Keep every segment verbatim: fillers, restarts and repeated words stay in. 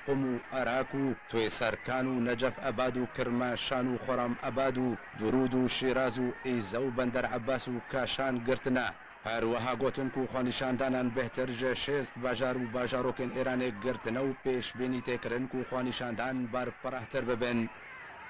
Qum û Erak û Twêserkan û Necef Ebad û Kirmanşan û Xoram Ebad û Durûd û Şîraz û Îze û Bender Ebbas û Kaşan girtine. Her wiha gotin ku xwenîşandanan bêhtir ji şêst bajar û bajarokên Îranê girtine û pêşbînî tê kirin ku xwenîşandan berfirehtir bibin.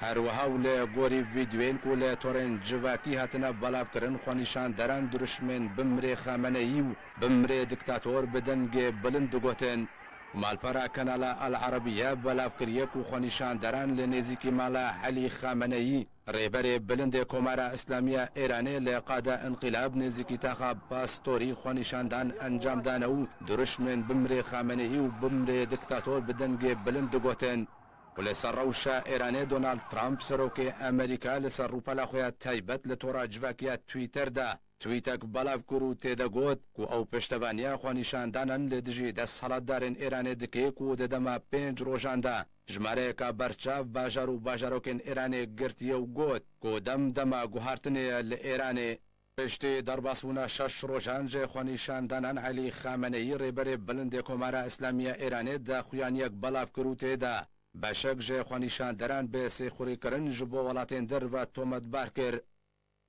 Her wiha û li gorî vîdyoyên ku li torên civakî hatine belavkirin, xwenîşanderan diruşmên bimrê Xameneyî û bimrê diktator bi dengê bilind digotin. Malpera Kanala El Arabiye belav kiriye ku xwenîşanderan li nêzîkî mala Elî Xameneyî, rêberê bilindê Komara Îslamî ya Îranê, li qada Înqilab nêzîkî taxa Pastorî xwenîşandan encam dane û diruşmên bimrê Xameneyî û bimrê diktator bi dengê bilind digotin. Û li ser rewşa Îranê Donald Trump, serokê Amerîka, li ser rûpela xwe ya taybet li tora civakî ya Twitter de Twîtek belav kir û tê de got ku ew piştevaniya xwenîşandanan li dijî desthilatdarên Îranê dike ku di dema pênc rojan de jimareyeka berçav bajar û bajarokên Îranê girtiye û got ku dem dema guhartinê ye li Îranê. Piştî derbasbûna şeş rojan ji xwenîşandanan, Elî Xameneyî, rêberê bilindê Komara Îslamî ya Îranê, daxuyaniyek belav kir û tê de beşek ji xwenîşanderan bi sêxurîkirin ji bo welatên derve tometbar kir.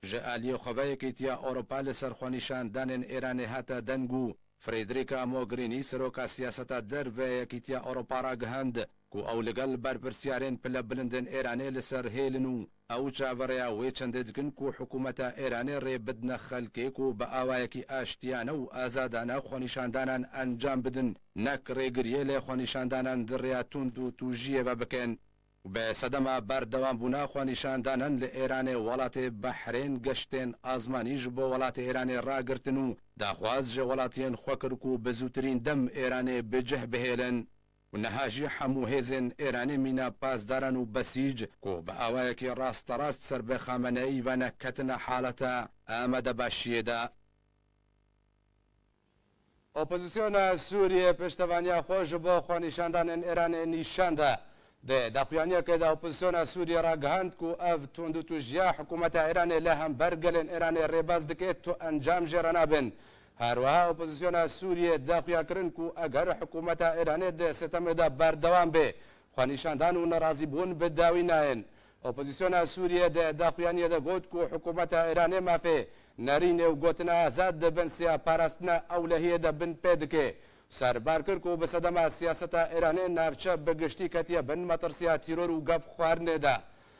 Ji aliyê xwe ve Yekîtiya Ewropa li ser xwenîşandanên Îranê hate deng û Frederica Mogherini, seroka siyaseta derve Yekîtiya Ewropa ragihand ku ew li gel berpirsyarên pilebilindên Îranê li ser hêl in û ew çaverêya wê çendê dikin ku hikûmeta Îranê rê bidine xelkê ku bi awayekî aştiyane û azadane xwenîşandanan encam bidin, nek rêgiriyê li xwenîşandanan di rêya tund û tûjiyê ve bikin. Bi sedema berdewambûna xwenîşandanan li Êranê, welatê Behrên geştên azmanî ji bo welatê Êranê ragirtin û daxwaz ji welatiyên xwe kir ku bi zûtirîn dem Êranê bi cih bihêlin. Û niha jî hemû hêzên Êranê mîna pasdaran û besîc ku bi awayekî rasterast ser bi Xameneî ve ne, ketine haleta amadebaşiyê de. Opozisyona Sûriyê piştevaniya xwe ji bo xwenîşandanên Îranê nîşan da. Di daxuyaniyekê de opozisyona Sûriyê ragihand ku ev tundûtûjiya hikûmeta Îranê li hember gelên Îranê rêbaz dike, tu encam jê re nabin. Her wiha opozisyona Sûriyê daxuya kirin ku eger hikûmeta Îranê di sitemê de berdewam be, xwenîşandan û nerazîbûn bi dawî nayên. Opozisyona Sûriyê di daxuyaniyê de got ku hikûmeta Îranê mafê nerînê û gotina azad di bin siya parastina ewlehiyê de bin pê dike. Serbar kir ku bi sedema siyaseta Îranê navçe bi giştî ketiye bin metirsiya tîror û gevxwarinê de.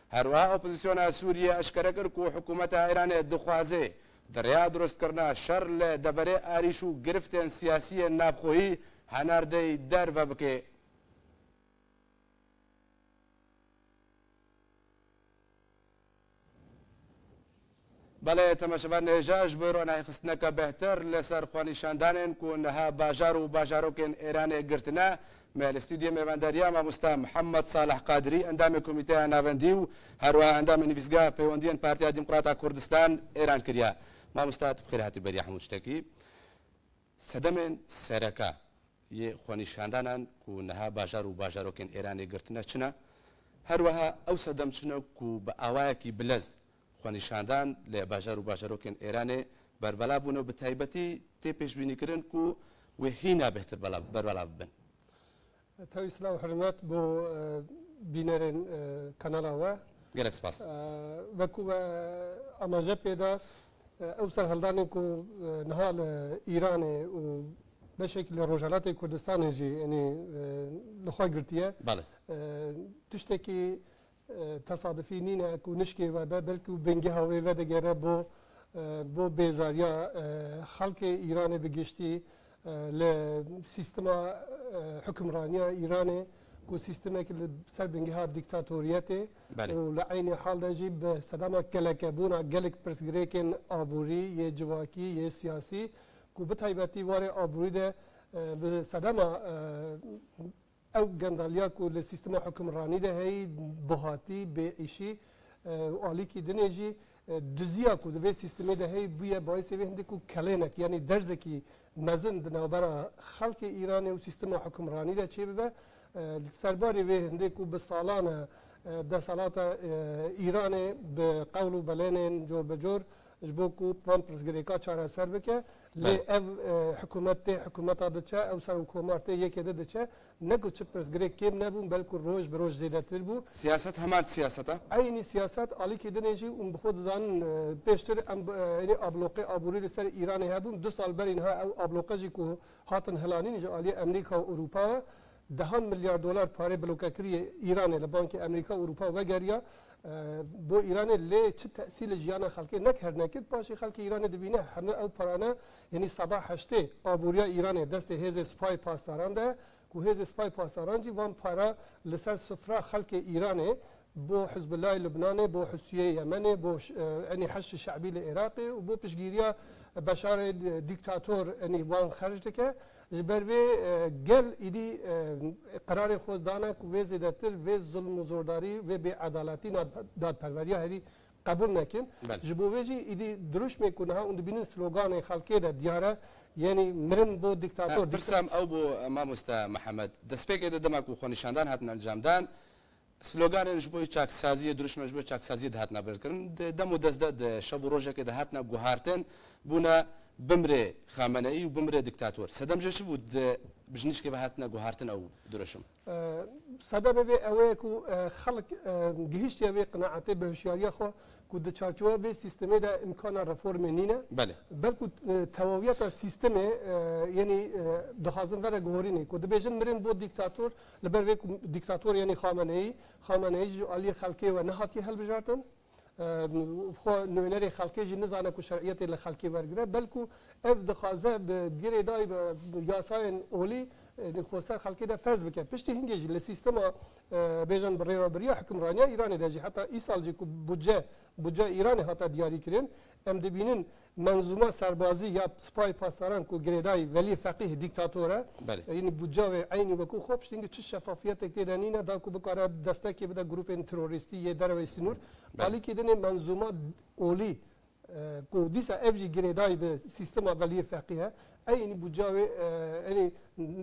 Her wiha opozisyona Sûriyê eşkere kir ku hikûmeta Îranê dixwaze di rêya durustkirina şer li deverê arîş û giriftên siyasî yên navxweyî henardeyî derve bike. Belê, temaşevanên hêja, ji bo ronahîxistineke bêhtir li ser xwenîşandanên ku niha bajar û bajarokên Êranê girtine, me li stûdyoyê mêvandariya mamosta Mihemed Salih Qadirî, endamê Komîteya Navendî û her wiha endamê Nivîsgeha Peywendiyên Partiya Demokrata Kurdistan Êran kiriye. Mamosta, tu bi xêr hatî beriya hemû tiştekî. Sedemên sereke yê xwenîşandanan ku niha bajar û bajarokên Êranê girtine çi ne? Her wiha ew sedem çi ne ku bi awayekî bilez xwenîşandan li bajar û bajarokên Êranê berbelav bûne û bi taybetî tê pêşbînîkirin ku wê hîna bêhtir belav, berbelav bibin? Tevî silav û hurmet bo, e, bînerên, e, kanala we. Gelek spas. E, wekû we amaje pê da, e, ew serhildanên ku, e, niha li Îranê û beşekî li Rojhelatê Kurdistanê jî, yanî, e, li xwe girtiye. Belê. E, tiştekî e, tesadufî nîne ku nişkê ve be, belkî û bingeha wê vedigere bo, e, bo bêzariya, e, xelkê Îranê bi giştî, e, li sîstema, e, hukimraniya Îranê ku sîstemekî li ser bingeha dîktatoriyetê Belê. û li eynî hal de jî bi sedema kelekebûna gelek pirsgirêkên aborî, yê civakî, yê siyasî ku bi taybetî warê aborî de, e, bi sedema, e, ew gendaliya ku li sîstema hukimranî de heyî, bihatî, bêîşî, e, û alîkî dinê jî, e, duziya ku di vê sîstemê de heyî bûye baisê vê hindê ku kelênek, yanî derzekî mezin di navbera xelkê Îranê û sîstema hukimranî de çêbibe. E, serbarê vê hindê ku bi salan e, e, desalata, e, Îranê bi qewl û belênên cor bi cor ji bo ku van pirsgirêka çareser bike. Lê Belê. ev, e, hikûmet tê hikûmeta diçe, ew serokkomar tê yekê de diçe. Ne ku çi pirsgirêk kêm nebûn, belku roj bi roj zêdetir bû. Siyaset hemar siyaseta? Eynî siyaset alîkî dinê jî hûn bi xwe dizanin, e, pêştir em, e, yanî abloqê aborî li ser Îranê hebûn. Du sal berî niha ew abloqe jî ku hatin hilanîn ji aliyê Amerîka û Ewropa ve dehan milyar dolar parê blokekirî Îranê li bankê Amerîka û Ewropa vegeriya, e, bo Îranê lê çi tesîr li jiyana xelkê nekir nekir, paşê xelkê Îranê dibîne hemû ew parane, yanî seda heştê aboriya Îranê destê hêzê sipayê pasdaran de, ku hêzê sipayê pasdaran jî van para li ser sifra xelkê Îranê bo Hizbullahê Lubnanê, bo Husiyê Yemenê, bo ş-, e, enî Heşdî Şe'bî li Iraqê û bo piştgiriya Beşarê, e, dîktator, enî wan xerc dike. Ji ber vê, e, gel îdî, e, qerarê xwe dane ku vê zêdetir, vê zulm û zordarî, vê bêedaletî na dadperweriya herî qebûl nekin. Belê. Ji bo vê jî îdî dirûşmê ku niha hûn dibînin sloganê xelkê de diyar e, yanî mirin bo dîktator, Ha, dîkta- pirsam ew bû, e, mamoste Mihemed. Destpêkê de dema ku xwenîşandan hatin encamdan, sloganên ji bo çaksaziyê, dirûşmên ji bo çaksaziyê dihatina bilkirin. Di dem û dest de, di şev û rojekê de hatina guhartin, bûne bimrê Xameneî û bimrê dîktator. Sedem jê çi bû di bijnîşkê ve hatine guhartin ew dirûşm? E, sedemê vê ew e ku, e, xelk, e, gihîştiye vê qenaetê bi hişyariya xwe ku di çarçowa vê sîstemê de îmkana reformê nîne. Belê. Belku, e, tewawiyeta sîstemê, e, yenî, e, dixwazin vere guhorînê ku dibêjin mirin bo dîktator, li ber vê ku dîktator yenî Xameneî, Xameneî ji aliyê xelkê we nehatiye hilbijartin. E, xwe nûnerê xelkê jî nizane ku şer'iyetê li xelkê wergire. Belku ev dixwaze bi girêdayî bi yasayên olî, e, xwe ser xelkê de ferz bike. Piştî hingê jî li sîstema, e, bêjin bi rêvebiriya hukimraniya Îranê de jî heta îsal jî ku budce, budceya Îranê hate diyarî kirin, em dibînin menzûma serbazî ya sipayê pasdaran ku girêdayî Velî Feqîh dîktator e, Belê. e, yanî budca wê eynî wekû xwe piştî hingê çi şefafiyetek tê de nîne da ku bikare destekê bide grûpên terorîstî yê derewê sînor. Belê. Alîkî dinê menzûma olî, e, ku dîsa ev jî girêdayî bi sîstema Veliyê Feqî ye. Eynî budca wê, e, enî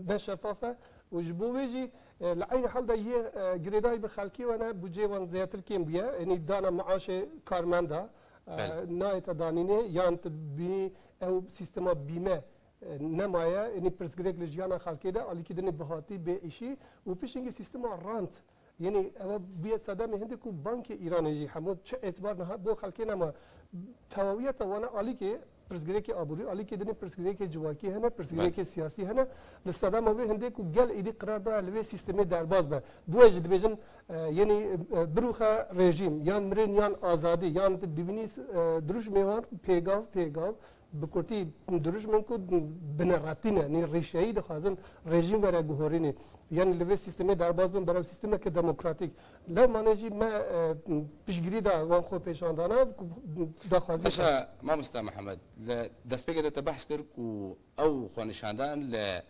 ne şefaf e. Û ji bo wê jî, e, li eynî hal de yê, e, girêdayî bi xelkê we ne, budceyê wan zêdetir kêm bûye. Enî dana maaşê karmenda, e, Belê. nayête danînê, yan tu bînî ew sîstema bîme, e, nemaye. Enî pirsgirêk li jiyana xelkê de, alîkî dinê bihatî, bê îşî û piştî sîstema rant. Yenî ewe bûye sedemê hindê ku bankê Îranê jî hemû çi etibar niha bo xelkê nema. Tewawiyeta wana alîkê pirsgirêkê aborî, alîkê dinê pirsgirêkê civakî hene, pirsgirêkê Belê. siyasî hene. Li sedema wê hindê ku gel êdî qirar daye li vê sîstemê derbas be. Bûye jî dibêjin, e, yenî, e, birûxe rejîm, yan mirin yan azadî, yan bibînî, e, dirûşmê wan pêgav pêgav. Bi kurtî dirûşmên ku bineretî ne, nî rîşeyî dixwazin rejîm were guhorînê. Yanî li vê sîstemê derbas bin berew sîstemeke demokratîk. Lewmanê jî me, e, piştgirî da wan xwepêşandana ku daxwazî Paşa, mamosta Mihemed, li destpêkê de te behs kir ku ew xwenîşandan li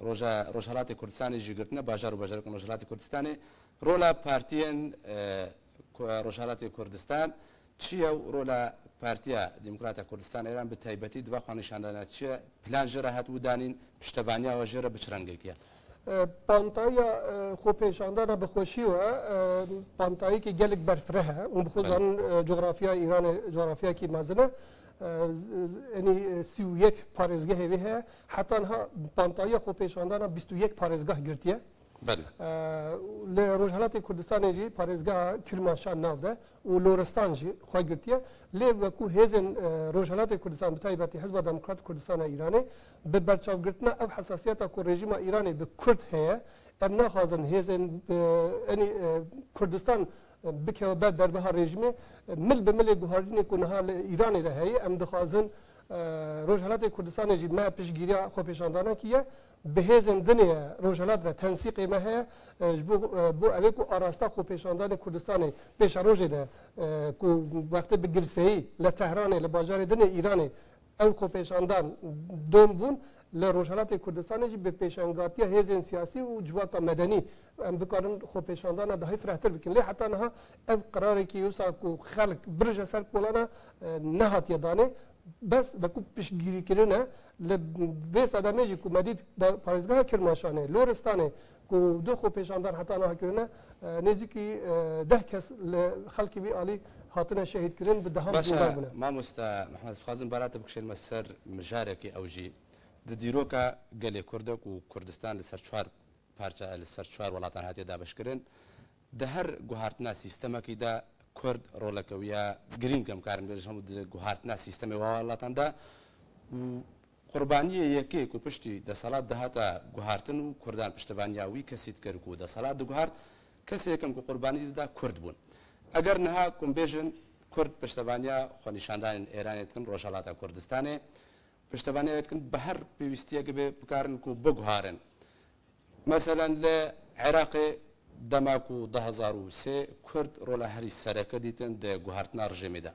Roja-, Rojhelatê Kurdistanê jî girtine, bajar û bajarokên Rojhelatê Kurdistanê. Rola partiyên, e, ku-, Rojhelatê Kurdistan çi ye û rola Partiya Demokrata Kurdistan Îran bi taybetî di va xwenîşandana çi ye? Plan jê re hat û danîn, piştevaniya we jê re bi çi rengekî ye? E, pantaya, e, xwepêşandana bi xweşî we, e, pantayekî gelek berfireh e. Hûn bi xwe Belê. zanin, e, cografya Îranê cografyayekî mezin e. E, z-, z-, enî, e, sî û yek parêzgehê wê heye. Heta niha pantaya xwepêşandana bîst û yek parêzgah girtiye. Belê. E, li Rojhelatê Kurdistanê jî parêzgeha Kirmaşan nav de û Loristan jî xwe girtiye. Lê wekû hêzên, e, Rojhelatê Kurdistan, bi taybetî Hizba Demokrat Kurdistan a Îranê, bi berçavgirtina ev hesasiyeta ku rejîma Îranê bi Kurd heye, em naxwazin hêzên, e, enî, e, Kurdistan, e, bikeve ber derbeha rejîmê. E, mil bi milê guharînê ku niha li Îranê de heye, em dixwazin, e, Rojhelatê Kurdistanê jî me piştgiriya xwepêşandanekî ye. Bi hêzên dinê ye, Rojhelat re tensîqê me heye, e, ji bo, e, bo evê ku arasta xwepêşandanê Kurdistanê pêşerojê de, e, ku wextê bi girseyî li Tehranê, li bajarê dinê Îranê ew xwepêşandan dom bûn, li Rojhelatê Kurdistanê jî bi pêşengatiya hêzên siyasî û civaka medenî em bikarin xwepêşandana dahî firehtir bikin. Lê heta niha ev qerarekî wisa ku xelk birije ser kolana, e, nehatiye danê. Bes wekû piştgirîkirin e, li vê sedemê jî ku me dît da-, parêzgeha Kirmaşanê, Loristanê ku du xwepêşandan heta niha kirine, e, nêzîkî, e, deh kes li xelkê vî alî hatine şehîdkirin bi dehan Baş e, bûne. Mamoste Mehmet, dixwazim bara te bikişênime ser mijarekê ew jî. Di dîroka gelê Kurd de ku Kurdistan li ser çar parça, li ser çar welatan hatiye dabeşkirin, di her guhartina sîstemekî de Kurd roleke wî ya girîng, em karin bêjin, hemû di guhartina sîstemê wa welatan de û qurbaniyê yekê ku piştî deselat dihata guhartin û Kurdan piştevaniya wî kesî dikir ku deselat diguhart, kesê yekem ku qurbanî dida Kurd bûn. Eger niha ku em bêjin Kurd piştevaniya xwenîşandanên Êranê dikin Rojhelata Kurdistanê, piştevaniya wê dikin bi her pêwîstiyekê bê bikarin ku biguharin. Meselen li Iraqê dema ku du hezar û sê Kurd rola herî sereke dîtin di guhartina rejîmê de.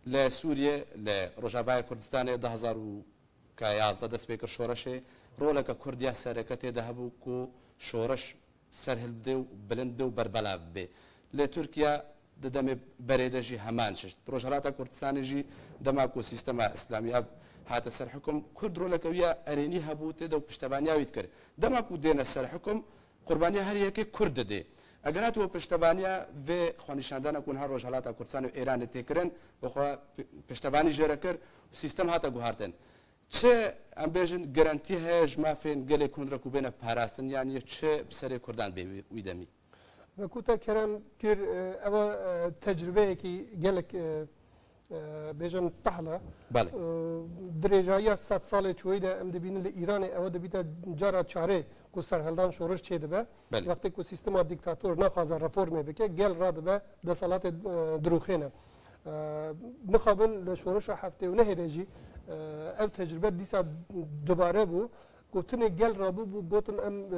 Li Sûriyê, li Rojavayê Kurdistanê du hezar û yazdeh dest pê kir şoreşê, roleke Kurd ya sereke tê de hebû ku şoreş serhilbidê û bilind bê û berbelav bê. Li Tirkiye di demê berê de jî heman şişt. Rojhelata Kurdistanê jî dema ku sîstema îslamî ev hate ser hukum, Kurd roleke wî ya erênî hebû tê de û piştevaniya wî dikir. Dema ku dêne ser hukum, qurbaniya her yekê Kurd didê. Eger hatiye piştevaniya vê xwenîşandana ku niha Rojhelata Kurdistanê û Êranê tê kirin, bi xwe pi-, piştevanî jê re kir û sîstem hate guhartin. Çi, em bêjin, garantî heye ji mafên gelê Kurd re ku bêne parastin, yan yê çi bi serê Kurdan bê wî, wî demî? Wekû te kerem kir, e, ev, e, tecrubeyekî gelek, e, e, bêjin, tehl e. Belê. E, dirêjayiya sed salê çûyî de em dibînin li Îranê ew dibîte cara çarê ku serhildan şoriş çêdibe. Belê. Wextê ku sîstema dîktator naxwaze reformê bike, gel radibe deselatê, e, dirûxê ne. E, mixabin li şorişa heftê û nehê de jî, e, ev tecrube dîsa dubare bû. Gotinê gel rabû bû, gotin em, e,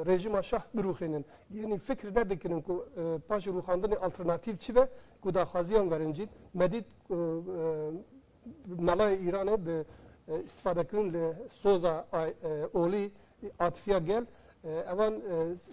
rejîma şah birûxênin. Yanî fikir nedikirin ku, e, paşê rûxandinê alternatîf çi be, ku daxwaziyan werin cîn. Me dît, e, e, melayê Îranê bi, e, îstifadekirin li soza ay-, e, olî, atifiya gel, e, ewan, e,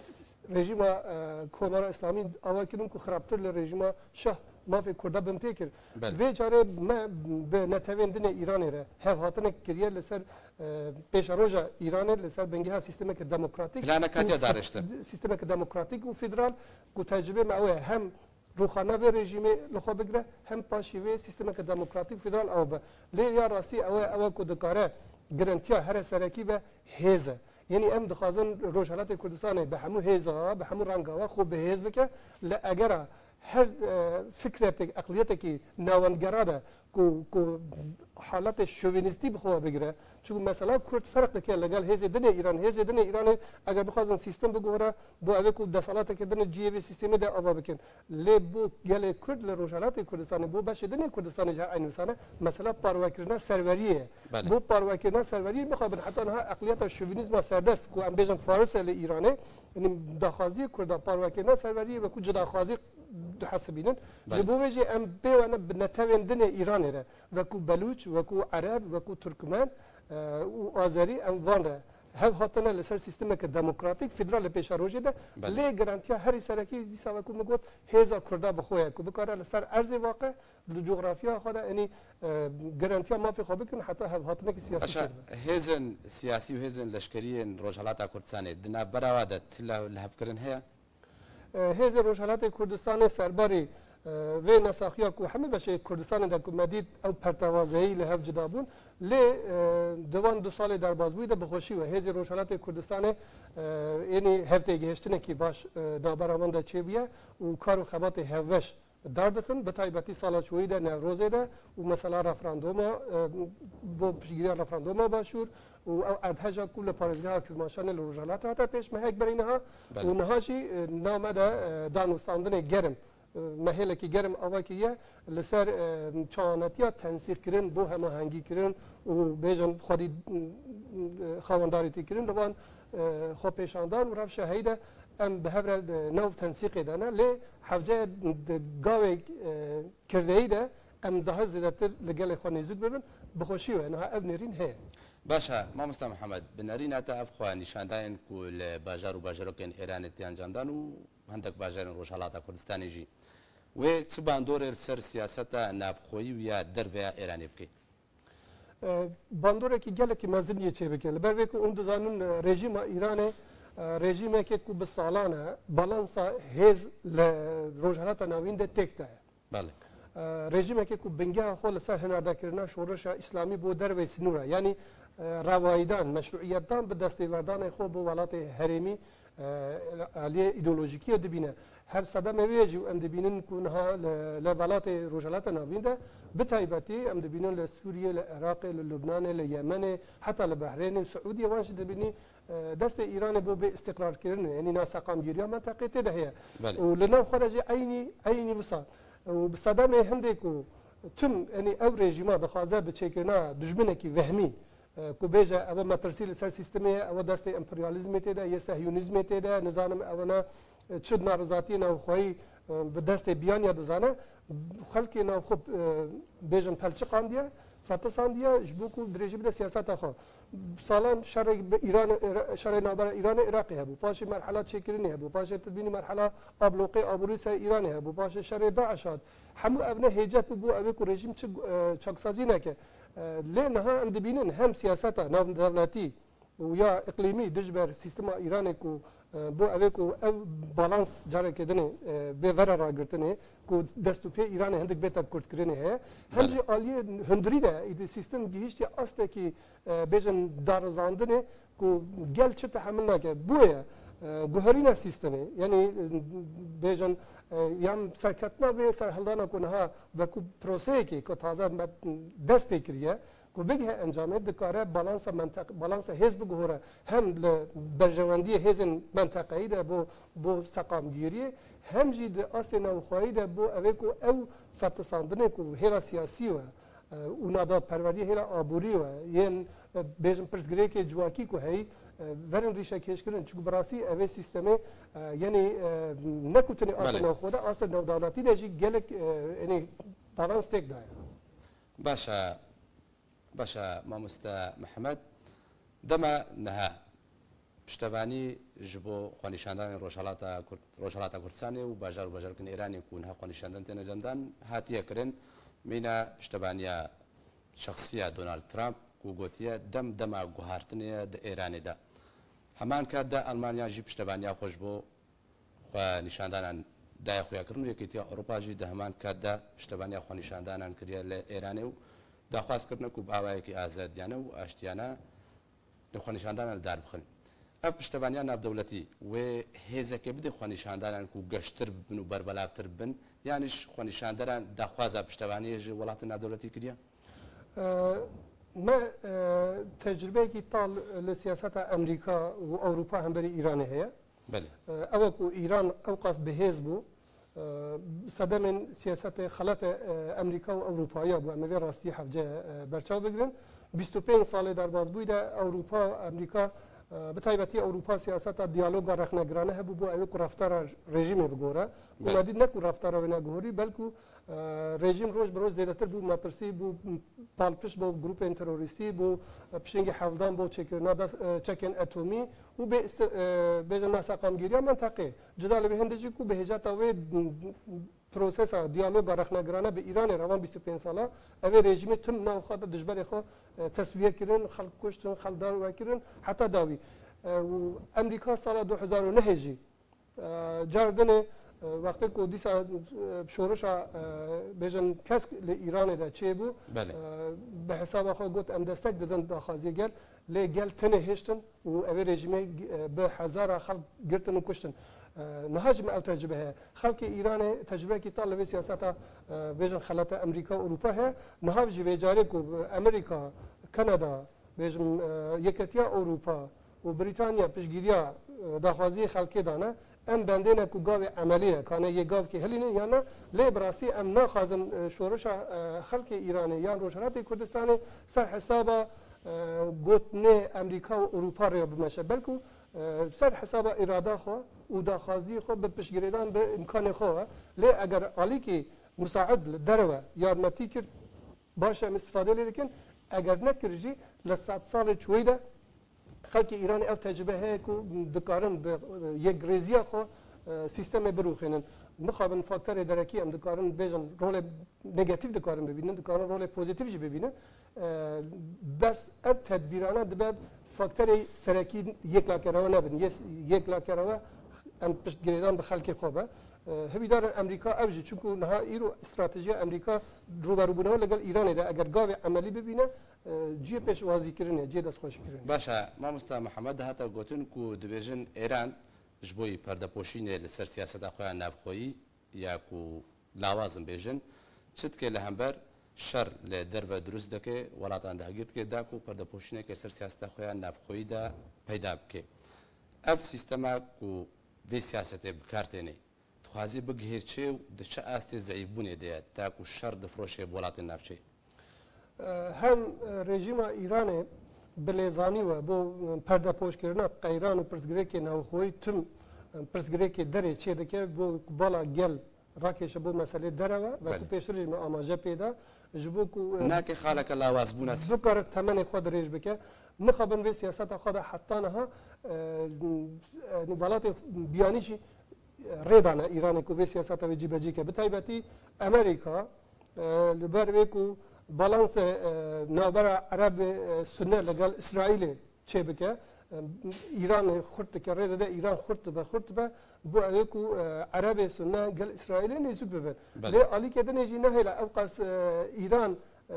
s-, s-, rejîma, e, Komara Îslamî ava kirin ku xirabtir li rejîma şah mafê Kurda binpê kir. Belê. Vê carê me bi netewên din ê Îranê re hevhatinek kiriye li ser, e, pêşeroja Îranê, li ser bingeha sîstemeke demokratîk Planek hatiye û fe-, darêştin. Sîstemeke demokratîk û federal, ku tecrubê me ew e, hem rûxana vê rejîmê li xwe bigire, hem paşî vê sîstemeke demokratîk federal ew be. Lê ya rastî ew e, ew e ku dikare girintiya here serekî be, hêz e. Yanî em dixwazin Rojhelatê Kurdistanê bi hemû hêza, bi hemû ranga we xwe bi hêz bike, li egera her, e, fikretek, eqliyetekî navendgera de ku, ku haletê şovînîstî bi xwe bigire. Çunku mesela Kurd ferq dike legel hêzê din ê Îran. Hêzê din ê Îranê eger bixwazin sîstem biguhire, bo ev ê ku desthilateke din cihê vê sîstemê de ava bikin. Lê bo gelê Kurd li Rojhelatê Kurdistanê, bo beşê din ê Kurdistanê jî her eynî wisa ne, mesela parwekirina serweriyê ye. Belê. Bo parwekirina serweriyê mixabin heta niha eqliyeta şovînîzma serdest, ku em bêjin Faris e li Îranê, yanî daxwaziyê Kurda parwekirina serweriyê wekû cudaxwazî dihesibînin. Belê. Ji bo vê jî em pê wene bi netewên din ê Îranê re, wekû Belûç, wekû Ereb, wekû Turkmen, e, û Azerî, em van re hev hatine li ser sîstemeke demokratîk, federal li pêşerojê de. Belê. Lê garantiya herî serekî dîsa wekû min got, hêza Kurda bi xwe ye ku bikare li ser erzê waqe, li coxrafiya xwe de, yanî, e, garantiya mafê xwe bikin heta hevhatinekî siyasî Aşa, çêdibe. Hêzên siyasî û hêzên leşkerî yên Rojhelata Kurdistanê di navbera we de ti le-, lihevkirin heye? E, hêzê Rojhelatê Kurdistanê serbarî, e, vê nesaxiya ku hemî beşê Kurdistanê de ku me dît ew pertewazeyî li hev cida bûn, lê, e, di van du salê derbazbûyî de bi xweşî we hêzê Rojhelatê Kurdistanê, e, ênî hevtêgihiştinekî baş, e, navbera wan de çêbûye û kar û xebatê hevbeş dar dixin, bi taybetî sala çûyî de Newrozê de û mesela referandoma, e, bo piştgiriya referandoma başûr û ew erdheja ku li parêzgeha Kirmaşanê li Rojhilat hate pêş mehek berî niha Belê. Û niha jî, e, name de, e, danûstandinê germ, e, mehêlekî germ ava kiriye li ser, e, çawanetiya tensîqkirin bo hemahengîkirin û bêjin xwedî, e, xawendarîtîkirin li van, e, xwepêşandan û rewşa heyî de em bi hev re, e, nav tensîqê de ne. Lê hevce di gavê, e, kirdeyî de em daha zêdetir li gelê xwe nêzîk bibin, bi xweşî we niha ev nêrîn heye. Baş e, mamosta Mihemed, bi nerîna te ev xwe nîşandanên ku li bajar û bajarokên Êranê tê encaman û hendek bajarên Rojhelata Kurdistanê jî, wê çi bandorê li ser siyaseta navxweyî û ya derve ya Êranê bike? E, bandorekî gelekî mezin yê çêbike. Li ber vê ku hûn dizanin, e, rejîma Îranê, e, rejîmeke ku bi salan e, balansa hêz li Rojhelata Navîn de têk daye. Belê. E, rejîmekê ku bingeha xwe li ser hinardekirina şoreşa îslamî bo dervey sinûra, yanî, e, rewayîdan, meşruîyetdan bi destêverdanê xwe bo welatê herêmî, e, aliyê îdeolojîkî ye dibîne. Her sedemê wê jî em dibînin ku niha li, li welatê Rojhilata Navîn de, bi taybetî em dibînin li Sûriyê, li Iraqê, li Lubnanê, li Yemenê, heta li Behreynê û Siûdiyê wan jî dibînî, e, destê Îranê bo bê îstiqrarkirinê, yanî naseqamgîriya menteqê tê de heye. Belê. Û li nav xwe de jî eynî, eynî wisa. Û bi sedemê hindê ku tim, yanî ew rejîma dixwaze bi çêkirina dijminekî vehmî, e, ku bêje ew metirsî li ser sîstemê ye, ew destê emperyalîzmê tê de, yê sehyûnîzmê tê de, nizanim ew ne, e, çi narizatiyê navxweyî, e, bi destê biyaniya dizane, xelkê navxwe, e, bêjin pelçiqandiye, fetisandiye, ji bo ku dirêjî bide siyaseta xwe. Salan şerê bi Îran, şerê navbera Îranê Iraqê hebû. Paşê merhela çêkirinê hebû. Paşê tu dibînî merhela abloqê aborî ser Îranê hebû. Paşê şerê DAIŞ hat. Hemû ev ne hêcet bû bo ew ê ku rejîm çi, e, çaksazî neke. E, lê niha em dibînin hem siyaseta navdewletî û ya îqlîmî dijber sîstema Îranê ku, e, bo ev ê ku ev balans careke din ê, e, bê vera ragirtinê ku dest û pê Îranê hindik bête kurtkirinê heye. Hem Belê. jî aliyê hundirî de îdî sîstem gihîştiye astekî, e, bêjin darizandinê ku gel çi tehemil nake. Boye, e, guherîna sîstemê, yanî, e, bêjin, e, yan serketina vê serhildana ku niha veku proseyekê ku taze me-, dest pê kiriye, ku bigihe encamê, dikare balansa menteq-, balansa hêz biguhore, hem li berjewendiyê hêzên menteqeyî de bo, bo seqamgîriyê, hem jî di astê navxweyî de bo ev ê ku ew fetisandinê ku hêla siyasî we, e, û nadatperweriyê hêla aborî we, yên, e, bêjin pirsgirêkê civakî ku heyî, e, verin rîşekêşkirin. Çunku bi rastî ev ê sîstemê, e, yenî, e, ne ku tenê asta Belê. navxwe de, asta navdewletî de jî gelek, e, yenî balans têk daye. Baş e, baş e, mamoste Mihemed. Dema niha piştevanî ji bo xwenîşandanên Rojhelata Kurd-, Rojhelata Kurdistanê û bajar û bajarokên Îranê ku niha xwenîşandin têne cemdan hatiye kirin. Mîna piştevaniya şexsiya Donald Trump ku gotiye dem dema guhartinê ye di Îranê de. Heman kat de Almanya jî piştevaniya xwe ji bo xwe nîşandanan daye xuyakirin û Yekîtiya Ewropa jî di heman kat de piştevaniya xwenîşandanan kiriye li Îranê û daxwaz kirine ku bi awayekî azadiyane û aştiyane li xwenîşandanan li dar bixin. Ev piştevaniya navdewletî wê hêzekê bide xwenîşandanan ku geştir bibin û berbelavtir bibin, yanî ji xwenîşandanan daxwaza piştevaniyê ji welatên navdewletî kiriye? E, me, e, tecrubeyekî tal li siyaseta Amerîka û Ewropa hemberî Îranê heye. Belê. E, ew e ku Îran ewqas bihêz bû, e, sedemên siyasetê xelete, e, Amerîka û Ewropayiya bû. Em ê vê rastiyê hevce, e, berçav bigirin. Bîst û pênc salê derbasbûyî de Ewropa, Amerîka, e, bi taybetî Ewropa siyaseta diyaloga rexnegirane hebû bo ew ê ku reftara rejîmê bigore. Ku Belê. me dît ne ku reftara wê neguhorî, belku, e, rejîm roj bi roj zêdetir bû metirsî, bû palpişt bo grûpên terorîstî, bo, e, pişingî hevdan bo çêkirina das-, e, çekên etomî û bê îsti-, e, bêjin naseqamgîriya menteqê. Cida li vê hindê jî ku bi hêjeta wê, m, prosesa diyaloga rexnegirane bi Îranê re van bîst û pênc sala, ev ê rejîmê tim nav xwe de dijberê xwe, e, teswiye kirin, xelk kuştin, xelk darve kirin, heta dawî. E, û Amerîka sala du hezar û nehê jî, e, car dinê, e, wextê ku dîsa, e, şorişa, e, bêjin kesk li Îranê de çêbû, Belê. e, bi hesaba xwe got, em destek didin daxwaziyê gel, lê gel tenê hêştin û ev ê rejîmê, e, bi hezara xelk girtin û kuştin. E, niha jî me ew tecrube heye. Xelkê Îranê tecrubeyekî tal li vê siyaseta, e, bêjin xelete Amerîka û Ewropa heye. Niha jî vê carê ku Amerîka, Kanada, bêjim, e, Yeketiya Ewropa û Brîtanya piştgiriya, e, daxwaziyê xelkê dane, em bendê ne ku gavê emelî ye, kane yê gavkê hilînin yan ne, lê bi rastî em naxwazin, e, şorişa, e, xelkê Îranê yan Rojhilatê Kurdistanê ser hesaba, e, gotinê Amerîka û Ewropa rê bimeşe. Belku, e, ser hesaba îrada xwe û daxwaziyê xwe bi piştgirêdan bi îmkanê xwe. Lê eger alîkî musaid li derve yarmetî kir, baş e, em îstifade lê dikin. Eger nekir jî, li sedsalê çûyî de xelkê Îranê ev tecrube heye ku dikarin bi, e, yekrêziya xwe, e, sîstemê birûxînin. Mixabin faktorê derekî em dikarin bêjin rolê negatîf dikarin bibînin, dikarin rolê pozîtîf jî bibînin. E, bes ev tedbîrane dibe faktorê serekî yekla kerewe nebin. Yê-, yekla kerewe em piştgirêdan bi xelkê xwe be. E, hêvîdar in Amerîka ev jî, çunku niha îro stratejiya Amerîka rûberûbûna li gel Îranê de eger gavê emelî bibîne, e, cihê pêşwazîkirinê, cihê destxweşîkirinê. Baş e, mamosta Mihemed, hate gotin ku dibêjin Êran ji bo yî perdepoşînê li ser siyaseta xwe ya navxweyî ya ku lawaz in bêjin, çi dike li hember şer li derve dirust dike, welatan dahgir dike, da ku perdepoşîneke ser siyaseta xwe ya navxweyî de peyda bike. Ev sîstema ku vê siyasetê bi kar têne, dixwaze bigihê çi û di çi astê zeîfbûnê de ye, da ku şer difiroşe bi welatên navçeyê? Hem rejîma Îranê bi lêzanî we bo perdepoşkirina qeyran û pirsgirêkê navxweyî tim pirsgirêkê derê çêdike, bo ku bala gel rakêşe bo meselê derewe, wekî Belê. Pêştir jî me amaje pê da, ji bo ku, e, Nake xaleke lawazbûna sî- bikare temenê xwe dirêj bike. Mixabin vê siyaseta xwe de heta niha, e, e, welatê biyanî jî rê dane Îranê ku vê siyaseta wê cîbecî ke. Bi taybetî Amerîka, e, li ber wê ku balanse, e, navbera Ereb, e, Sunne li gel Îsraîlê çêbike, e, Îran xurt dike, rê dide Îran xurt dibe, xurt dibe, bo ew ê ku, e, Erebê Sunne gel Îsraîlê nêzûk bibin. Belê. Lê alîkê din ê jî nehêle ew qas, e, Îran, e,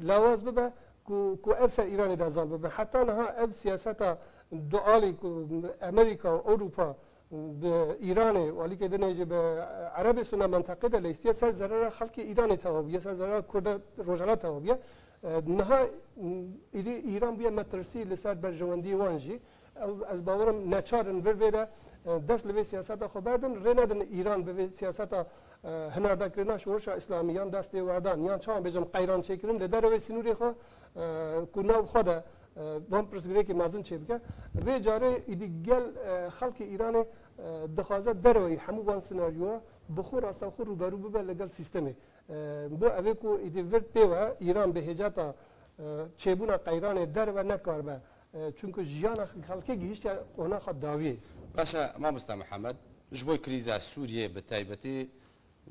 lawaz bibe ku, ku ev ser Îranê de zal bibe. Heta niha ev siyaseta dualî ku Amerîka û Ewropa bi Îranê û alîkê dinê jî bi Erebê Sûnne menteqê de leystiye, ser zerera xelkê Îranê tewa bûye, ser zerera Kurda Rojhela tewa bûye. E, niha, m, îdî Îran bûye metirsî li ser berjewendiyê wan jî. Ew, ez bawer im neçar in vir vê de, e, dest li vê siyaseta xwe berdin, rê nedin Îran bi vê siyaseta, e, hinardakirina şorişa Îslamî yan destê werdan, yan çawan bêjim qeyran çêkirin li derewê sînorê xwe, e, ku nav xwe de e, van pirsgirêkê mezin çêbike. Vê carê îdî gel, e, xelkê Îranê, e, dixwaze dereweyî hemû van senaryoya bi xwe rastewxwe rûberû bibe li gel sîstemê. E, bo ev ê ku îdî vir pê ve Îran bi hêceta, e, çêbûna qeyranê derve nekaribe. E, çunku jiyana xelkê gihiştiye qonaxa dawiyê. Baş e, mamosta Mihemed, ji bo krîza Sûriyê bi taybetî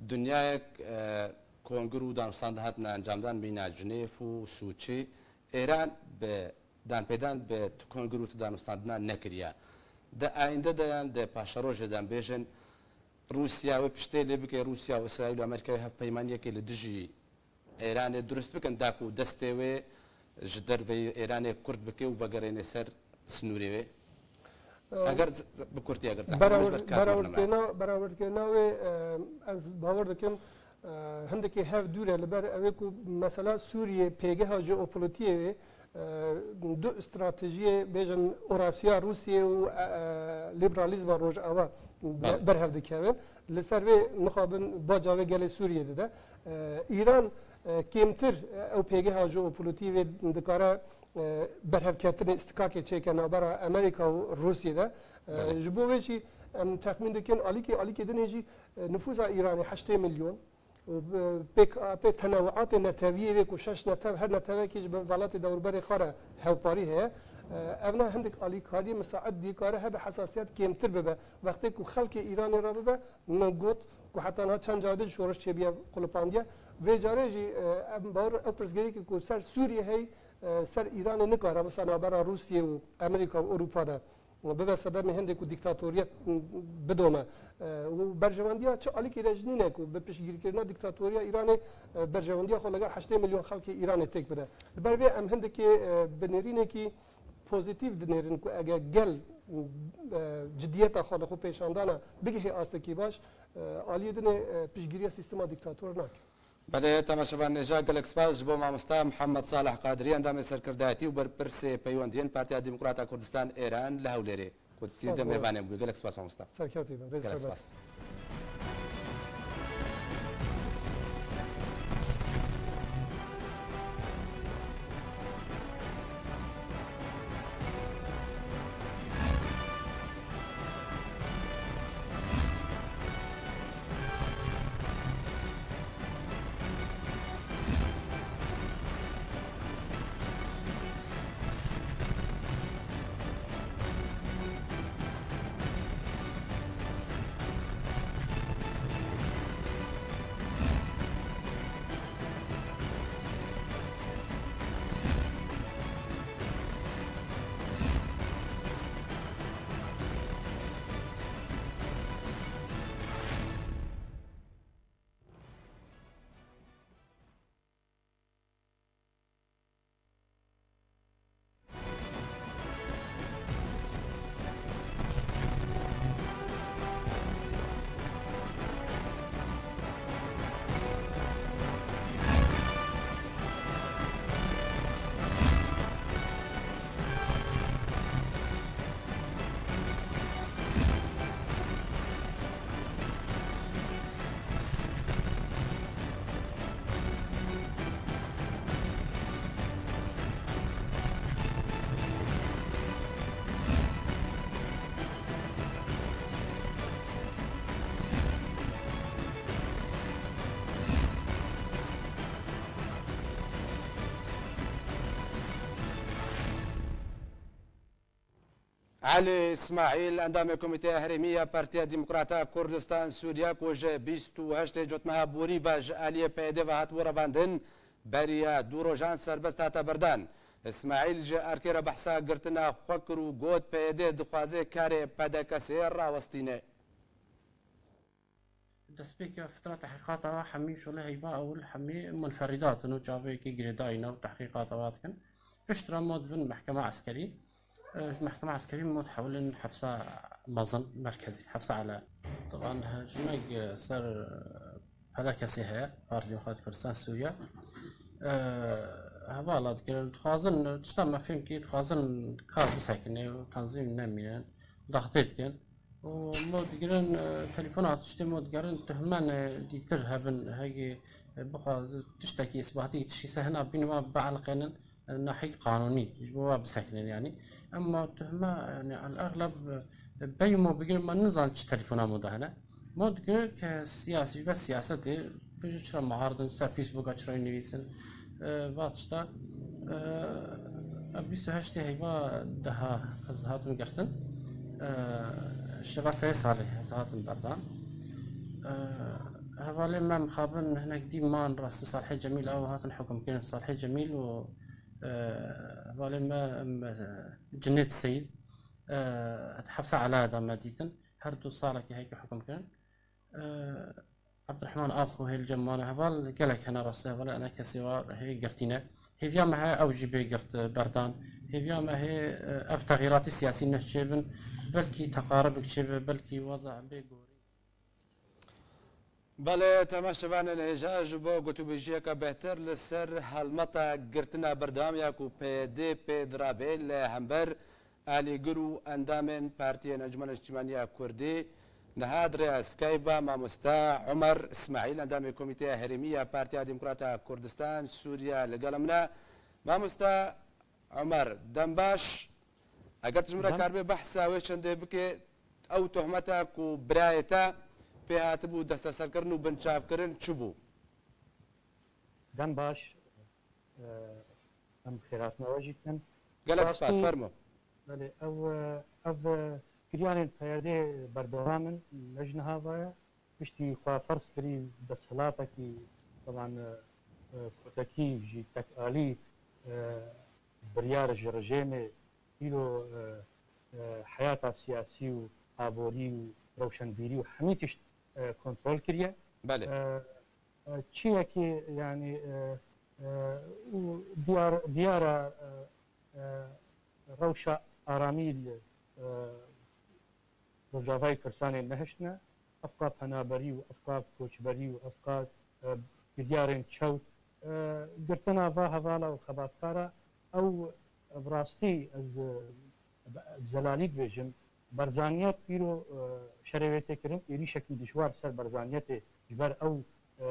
dinyayek, e, kongir û danûstandin hatine encamdan mîna Cinêv û Sûçî. Êran bi danpêdan bi tu kongir û tu danûstandinan nekiriye. Di ayînde de yan di paşerojê de em bêjin, Rûsya wê piştê lê bike, Rûsya û Îsraîl û Amerîka wê hevpeymaniyekê li dijî Êranê dirust bikin, da ku destê wê ji derveyî Êranê kurt bike û vegerêne ser sinûrê wê? Eger z-, z-, bi kurtî eger zehmet Berawir-, bes, kar berawirkirina, berawirkirina wê, e, ez bawer dikim, e, hindekî hev dûr e, li ber ew ê ku mesela Sûriyê pêgeha jeopolîtiyê wê, e, du stratejiyê bêjin Orasya Rûsiyê û, e, e, liberalîzma Rojava be-, Belê. berhev dikevin. Li ser vê mixabin baca wê gelê Sûriyê dide. E, Îran, e, kêmtir, e, ew pêgeha jeopolîtî wê dikare, e, berhevketinê, îstikakê çêke navbera Amerîka û Rûsiyê de. E, Belê. Ji bo vê jî em texmîn dikin alîkê, alîkê dinê jî, e, nifûsa Îranê heştê milyon û, e, pêkhatê tenewuatê netewiyê wê ku şeş netew, her netewekî ji bin welatê dewrberê xwe re hevparî heye. E, ev ne hindik alîkariyê misaid dikare hebe hesasiyet kêmtir bibe. Wextê ku xelkê Îranê re bibe, min got ku heta niha çend carî din şoriş çêbûye, qulipandiye. Vê carê jî, e, em bawer in ew pirsgirêkê ku ser Sûriyê heye, e, ser Îranê nikare, mesela navbera Rûsiyê û Amerîka û Ewropa de bibe sedemê hindê ku dîktatoriyet bidome. E, û berjewendiya çi alîkê de jî nîne ku bi piştgirîkirina dîktatoriya Îranê, e, berjewendiya xwe li gel heştê milyon xelkê Îranê têk bide. Li ber vê em hindekê, e, binêrînekî pozîtîf dinêrin ku eger gel, e, cidiyeta xwe li xwe pêşandana bigihê astekî baş, e, aliyê dinê, e, piştgiriya sîstema dîktator nake. Belê, temaşevan hêja, gelek spas ji bo mamosta Mihemed Salih Qadirî, endamê serkirdayetî û berpirsê peywendiyên Partiya Demokrata Kurdistan Êran li Hewlêrê, ku Spas, de baba. Mêvanê bû. Gelek spas mamosta. Serkewtî bin. Rêz Gelek xebat. Spas. Elî Îsmaîl, endamê Komîteya Herêmî ya Partiya Demokrata Kurdistan Sûriye, ku ji bîst û heştê Cotmeha Borî ve ji aliyê P Y D ve hatibû revandin, beriya du rojan serbest hate berdan. Îsmaîl ji erkê re behsa girtina xwe kir û got, P Y D dixwaze karê P D K S'ê rawestîne. Destpêka fitra tehqîqata we hemî şole heyva ewil hemî munferîdat in û çavê yekê girêdayî nav tehqîqata we dikin. Piştre mod bin mehkema eskerî. E, ji mehkema eskerî mod hewlin hefsa mezin merkezî, hefsa ele. Taban, e, jinek, e, ser, e, P D K S'ê heye, Partî Demokratîk Kurdistan Sûriye. E, hevala dikirin, dixwazin, tişta me fêm kî, dixwazin kar bisekine û tenzîm nemînin, daxtê dikin. û mod digirin, e, telefon hat tiştê mod digerin, tuhmene dîtir hebin, hegê, e, bixwaze tiştekî îsbatî tiştî se hina bîn wa bielqênin, e, nahîk qanûnî, ji bo wa bisekinin yanî. Emma tuhme, yanî, el-exleb, e, bey mo bigirin, me nizan çi telefona mo de hene. Mod digirin ke siyasî, ji ber siyasetê, bêje çira muaridin, ser Facebooka çira nivîsin, e, va tişta, e, ev bîst û heştê heyva deha ez hatim girtin. E, şeva sê salê ez hatim berdan. E, hevalê me mixabin hinek dî man rastî Salihê Cemîl ew hatin hukm kirin. Salihê Cemîl û, e, hevalê me, em, e, Cinêt Seyîd, e, hefsa Elaya de me dîtin. Her du salekî heyke hukm kirin. E, Abdurrahman Ap û hêl cem mane heval gelek hene rastî heval ene kesê wa hê girtîne. Hêviya me heye ew jî bê girt berdan. Hêviya me hê, e, ev texîratî siyasî nehçê bin, belkî teqaribik çêbe, belkî weza bê gorî. Belê, temaşevanên hêja, ji bo gotûbêjiyeke bêhtir li ser helmeta girtina berdewam ya ku P Y D pê dirabe li hember alîgir û endamên Partiyên Encûmena Niştîmaniya Kurdî, niha di rêya Skype ve mamoste Omer Îsmaîl, endamê Komîteya Herêmî ya Partiya Demokrata Kurdistan Sûriye, li gel min e. Mamoste Omer, dem baş. Eger tu ji min re Dem. karibê behsa wê çendê bike, ew tohmeta ku birayê te pê hatibû desteserkirin û binçavkirin çi bû? Dem baş. Em xêratina we jî dikin. Gelek spas, Rastî, fermo. Belê, ew, ev, kiryanên P Y D berdewam in, ne ji niha ve ye. Piştî xwe ferz kirî desthilatekî, teban, e, kotekî jî tekalî, e, biryar ji rejêmê îro, e, e, heyata siyasî û aborî û rewşenbîrî û hemî tişt, e, kontrol kiriye. Belê. E, e, çiyekî, yanî, e, e, û diyar, diyar e, e, rewşa aramî li, e, Rojavayê Kurdistanê nehiştine, efqa penaberî û efqa koçberî û efqa, e, biryarên çewt, e, girtina va hevala û xebatkara ew, bi rastî ez, e, bi zelalî dibêjim, Barzaniyet îro, e, şerê wê tê kirin, êrîşekî dijwar ser Barzaniyetê ji ber ew, e,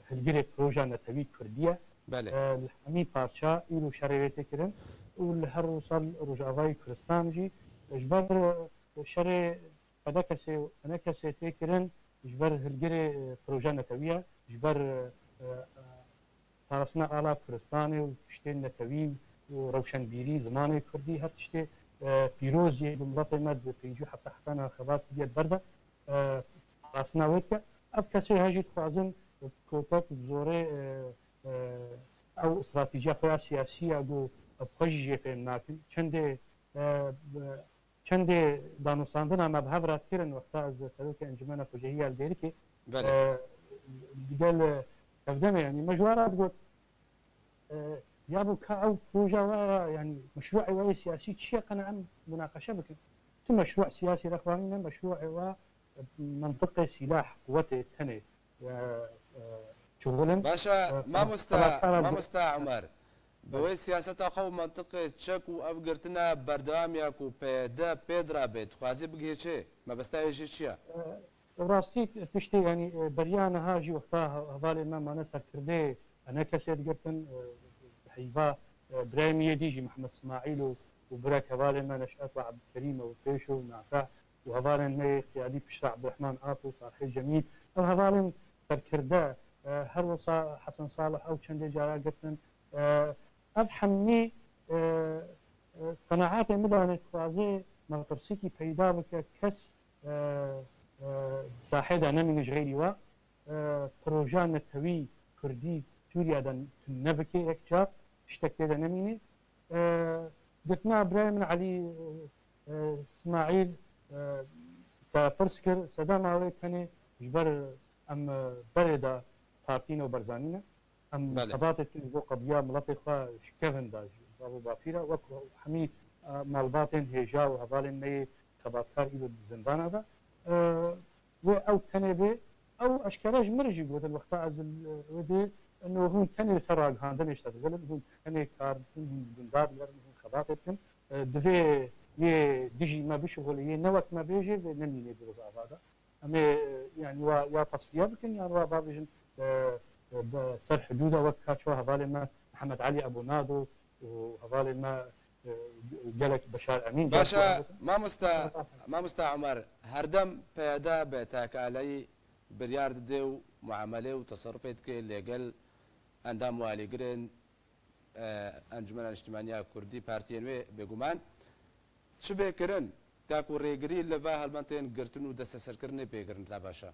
hilgirê proja netewî Kurdî ye. Belê. E, li hemî parça îro şerê wê tê kirin û li her wisa li Rojavayê Kurdistan jî ji ber, e, şerê P D K S û E N K S tê kirin, ji ber hilgirê, e, proja netewî ye, ji ber, e, e, parastina ala Kurdistanê û tiştên netewî û rewşenbîrî, zimanê kurdî, her tiştê, e, pîroz yê bi miletê me di pêncî û heft heta xebat kiriye ber de, e, parastina wê dike. Ev kesê he jî dixwazin bi kotek û bi zorê, e, e, ew stratejiya xwe ya siyasî ya ku ev xwe jî jê fêm nakin. Çendê, e, bi Çendê danûstandina me bi hev re dikirin, wexta ez serokê Encûmena Xwecihî ya li Dêrikê, Belê. e, digel, e, hevdemê, yanî me ji wan re digot, e, ya bo ka ew proja we ya, yanî meşrûê we yê siyasî çi ye, qe ne em munaqeşe bikin. Tu meşrû siyasî re xwe anîne, meşrûê we, e, mentiqê sîlah, quwetê tenê, e, e, çixulin. Baş e, E, mamosta, xebatara mamosta Omer, bi wê siyaseta xwe û mentiqê çek û ev girtina berdewam ya ku P Y D pê dirabe, dixwaze bigihê çi? Mebesta wê jî çi ye? E, rastî tiştê, yanî, e, beriya niha jî wexta he-, hevalê me mane serkirdê, E N K S'ê digirtin, e, heyva, e, birayê min yê dî jî Mehmed Smaîl û, û birek hevalê me Neşat û Ebdulkerîm û Pêşo û Nafeh û hevalên me yê qiyadî piştre Ebdurehman Ap û Salihê Cemîl. Ev hevalên serkirde, e, her wisa Hesen Salih ew çendê cara girtin. E, ev hemî, e, e, qenaetê min de dixwaze metirsîkî peyda bike, kes, e, e, di sahê de nemîne ji xeyrî we, e, proja netewî kurdî Sûriye de tune bike yek car, tiştek tê de nemîne. E, girtina birayê min Elî, e, Îsmaîl, e, te pirs kir, sedema wê tenê ji ber em, e, berê de partî ne û Barzanî ne. Em Belê. xebatê dikin ji bo qediya miletê xwe ji kevin de, ji bav û bapî re, wek hemî, e, malbatên hêja û hevalên me yê xebatkar îro di zindana de. E, wê ew tenê bê, ew eşkere ji min re jî gotin, wexta ez li wê dê, ino hûn tenê li ser ragihandinê ji te digirin, hûn tenê kar dikin, hûn gunda digerin, hûn xebatê dikin. E, divê yê dijî me bişixulê, yê ne wek me bê jî vê nemînê di Rojava de. Em ê, yanî, wa ya tasfiye bikin, yan wa bavêjin, e, e, bi ser hidûda wek ka çawa hevalê me Mihemed Elî Ebû Nado û hevalê me, e, gelek Beşar Emîn, Baş e, gelek mamosta, mamosta Omer, herdem P Y D bi tekaleyî biryar dide û muamele û teserufê dike lê gel endam û alîgirên e, Encûmena Niştimaniya Kurdî, partiyên wê, bêguman çi bê kirin, ta ku rêgirî li va helbentên girtin û desteserkirinê bê kirin, ta baş e?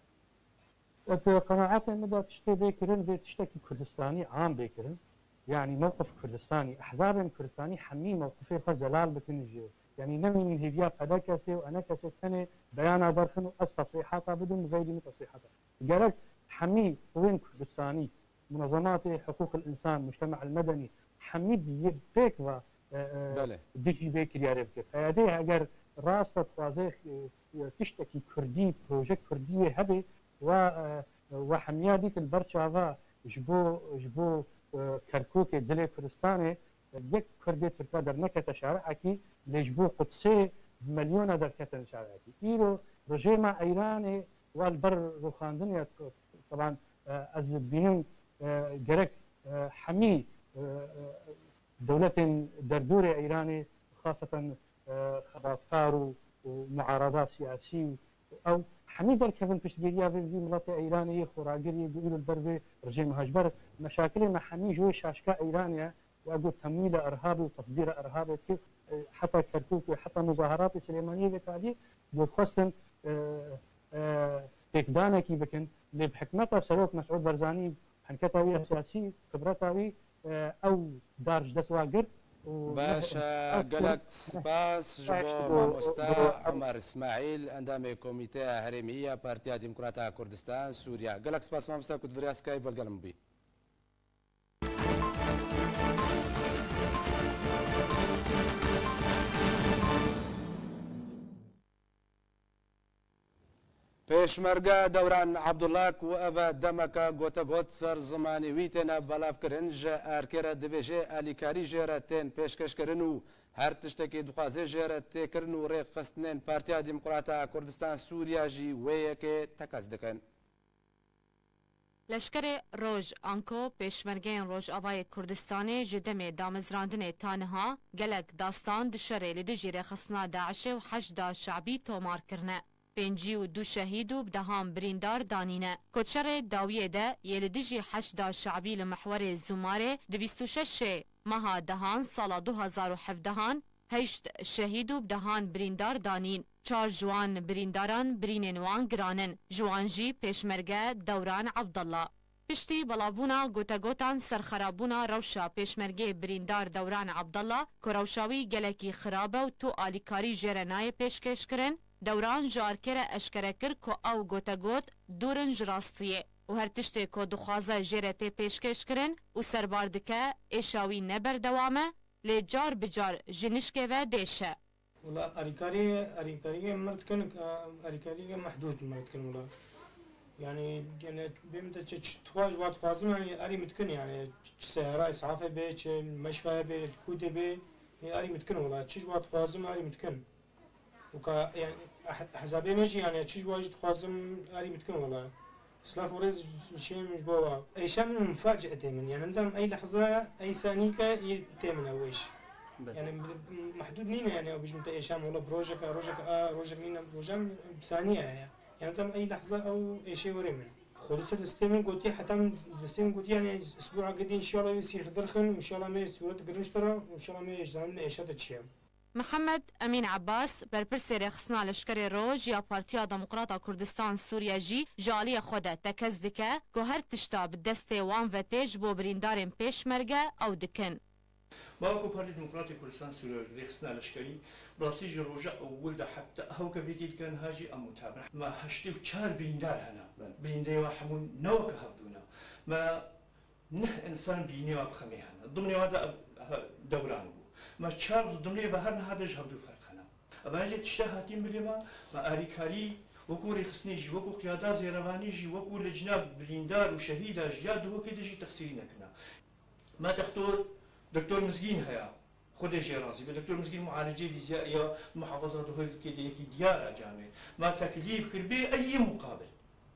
Di qenaetê min de tiştê bê kirin, bê tiştekî Kurdistanî am bê kirin. Yanî mewqif Kurdistanî, ehzabên Kurdistanî hemî mewqifê xwe zelal bikin ji, yanî nemînin hêviya P D K S ê û E N K S ê tenê beyana derxin û ez tesrîhata bidim, xeyrî min tesrîhata. Gerek hemî qwên Kurdistanî, munezematê hiqûqil însan, mujtemail medenî, hemî bi yê pêk ve, e, e, Belê. dijî vê kiryarê bike. P Y D eger rast e dixwaze, e, e, tiştekî kurdî, proje kurdî wê hebe, we, e, we hemiya dîtin ber çava ji bo, ji bo, e, Kerkûkê, dilê Kurdistanê, e, yek Kurdê Tirka dernekete şareekî, lê ji bo Qudsê bi milyona derketin şareekî. Îro rejêma Eyranê, Wa li ber rûxandinê, teban, e, ez dibînim, e, gerek, e, hemî, e, e, dewletên derdorê Îranê, xaseten, e, xebatkar û, û muarada siyasî û ew hemî derkevin piştgiriya vê, vî miletê Îranê yê xweragir yê ku îro li ber vê rejêma ji ber meşakilê me hemî ji wê şaşka Îranê ye. Wa got temwîla irhabê û tesdîra irhabê dike, e, heta Kerkûkê, heta muzaheratê Silêmaniyê vê taliyê, got xwestin, e, e, pêkdanekî bikin. Lê bi hikmeta Serok Mesûd Barzanî, henketa wî ya siyasî, xibreta wî, e, ew dar ji dest wa girt û Baş e, neh-, gelek spas ji baş bo bo, mamoste bo Omer Îsmaîl, endamê Komîteya Herêmî ya Partiya Demokrata Kurdistan Sûriye. Gelek spas mamoste ku tu di rêya Skype ve li gel min bûyî. Pêşmerge Dewran Abdullah ku ev e demeke gotegot ser zimanê wî têne belavkirin, ji erkê re dibêje alîkarî jê re tên pêşkêşkirin û her tiştekî dixwaze jê re tê kirin û rêxistinên Partiya Demokrata Kurdistan Sûriya jî wê yekê tekez dikin. Leşkerê Roj, anko Pêşmergeyên Rojavayê Kurdistanê ji demê damezrandinê ta niha gelek dastan di şerê li dijî rêxistina DAIŞê û Heşda Şabî tomar kirine. Pêncî û du şehîd û bi dehan birîndar danîne. Ku di şerê dawiyê de yê li dijî Heşda Şabî li mehwerê Zûmarê di bîst û şeş meha dehan sala du hezar û hevdehan heşt şehîd û bi dehan birîndar danîn. Çar ji wan birîndaran birînên wan giran in. Ji wan jî pêşmerge Dewran Abdallah. Piştî belavbûna gotegotan ser xerabûna rewşa pêşmergê birîndar Dewran Abdallah, ku rewşa wî gelekî xirab e û tu alîkarî jê re nayê pêşkêşkirin, Dewran ji erkê re eşkere kir ku ew gotegot dûr in ji rastiyê û her tiştê ku dixwaze jê re tê pêşkêşkirin û serbar dike, êşa wî ne berdewam e, lê car bi car ji nişkê ve dêşe. Wela alîkarî, alîkariyê mir dikin, alîkariyê mehdûd mir dikin wela. Yanî, yanî bê min te çi, çi dixwaz, ji wa dixwazim, yanî erî min dikin, yanî çi seyara, îsafê bê, çi meşxaya bê, kûtê bê, yanî erî min dikin wela. Çi ji wa dixwazim, erî min dikin. Weka, yanî, eh-, hesabê me jî, yanî çi ji wa jî dixwazim, erî min dikin wela. Silav û rêz ji min ji bo we. Êşa min mufacietê min. Yani nizam ey lehza, ey sanîke yê tê min ew êş. Belê. Yani mehdûd nîne yani ew bijim te êşa min wela bi rojeka, rojeka a, rojek nîne, roja min bi saniye ye. Yani nizam ey lehza ew êşê werê min. Xwedî ser listê min gotî, heta min listê min gotî yani isbu'a gidî inşallah yê sîx derxin, inşallah me sûret girin ji te re, inşallah me zanin êşa te çi ye. Mihemed Emîn Ebas, berpirsê rêxistina Leşkerê Roj ya Partiya Demokrata Kurdistan Sûriye jî ji aliyê xwe de tekez dike ku her tişta bi destê wan ve tê ji bo birîndarên Pêşmerge ew dikin. Ma wekî Partiya Demokratîk Kurdistan Sûriye rêxistina leşkerî, bi rastî ji roja ewil de heta hewke vê tê dike niha jî em mutabe. Me heştê û çar birîndar hene. Belê. Birîndeyê wan hemû ne weke hevdû ne. Me neh însan birînê wan bi xemê hene. Dimnê wan de ev, ev dewran bû. Me çar di dimnê ve her niha de ji hevdû ferq hene. Ev jî tişta hatî milê me, me alîkarî wekî rêxistinê jî, wekî qiyada zêrevanî jî, wekî lecna birîndar û şehîda jî ya Duhokê de jî texsîrî nekirine. Me doktor, doktor Mizgîn heye. Xwedê jê razî be. Doktor Mizgîn mualecê vîzya ya muhafaza Duhokê de yekî diyar e camê. Me teklîf kir bê eyî muqabil.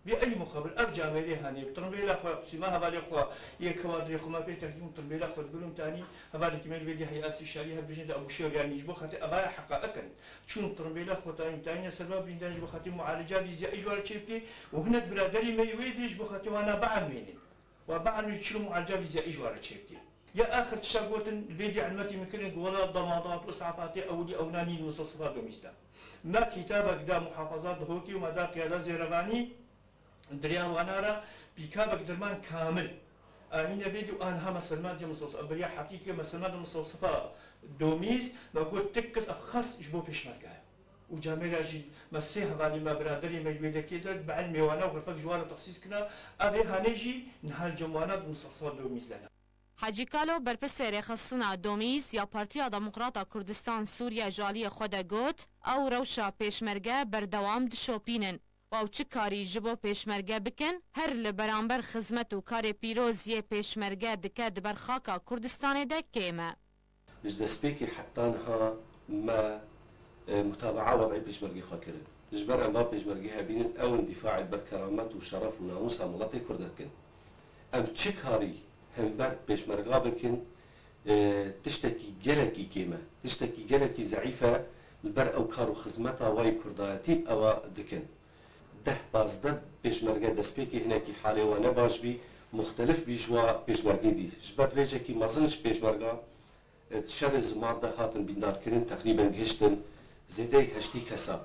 Bê eyî muqabil. Ev camê lê hanê. Bi tirmbêla xwe, qisîma hevalê xwe, yê kewadrê xwe me pê teklîf û tirmbêla xwe dibir û tanî hevalekî me li vê dî heya istîşarî her bijin de Ebû Şêwr yanî ji bo xatir evaya heqaiqin. Çûn tirmbêla xwe tanî, tanîne ser va birîndar ji bo xatir mualeca vîzya î ji wara çêbikê û hinek biraderî me yê wê dê ji bo xatir wana bielmênin. Wa bielmî çi mualca vîzya î ji wara çêbikê. Ya axir tişta gotin, li vê dî elmetî min kirin ku wela demadat û îsafat ewilî ewna nîn mustafa domîz de. Me kitabek da muhafaza Duhokê û me da qiyada zêrevanî, diriya wana re pîkabek derman kamil. Anîne vê dî û anha me selma de mustafa, beriya heqîqê me selma de mustafa domîz, me got tek kes ev xas ji bo pêşmerge ye. Û camêra jî me sê hevalî me biraderî me wê dekê de bi elmê wana û xirfek ji wan re texsîs kirina. Ev ê hanê jî niha li cem wana di Mustafa Domîz de ne. Hecî Kalo, berpirsê rêxistina Domîz ya Partiya Demokrata Kurdistan Sûriye ji aliyê xwe de got, ew rewşa pêşmerge berdewam dişopînin û ew çi karî ji bo pêşmerge bikin, her li beramber xizmet û karê pîroz yê pêşmerge dike di ber xaka Kurdistanê de kêm e. Ji destpêkê heta niha me, e, mutabaa wed'ê pêşmergê xwe kirin. Ji ber em va pêşmergê hebînin, ew in dîfaê ber keramet û şeref û namûsa miletê Kurd dikin. Em çi karî hember pêşmerga bikin, e, tiştekî gelekî kêm e, tiştekî gelekî zeîf e, li ber ew kar û xizmeta wayî kurdayetî ewa dikin. Deh pazdeh pêşmerge destpêkê hinekî halê wan ne baş bî, muxtelif bî ji wa pêşmergê dî. Ji ber rêcekî mezin ji pêşmerga, e, di şerê ziman de hatin bîndarkirin, teqrîben gihiştin zêdeyî heştî kesa.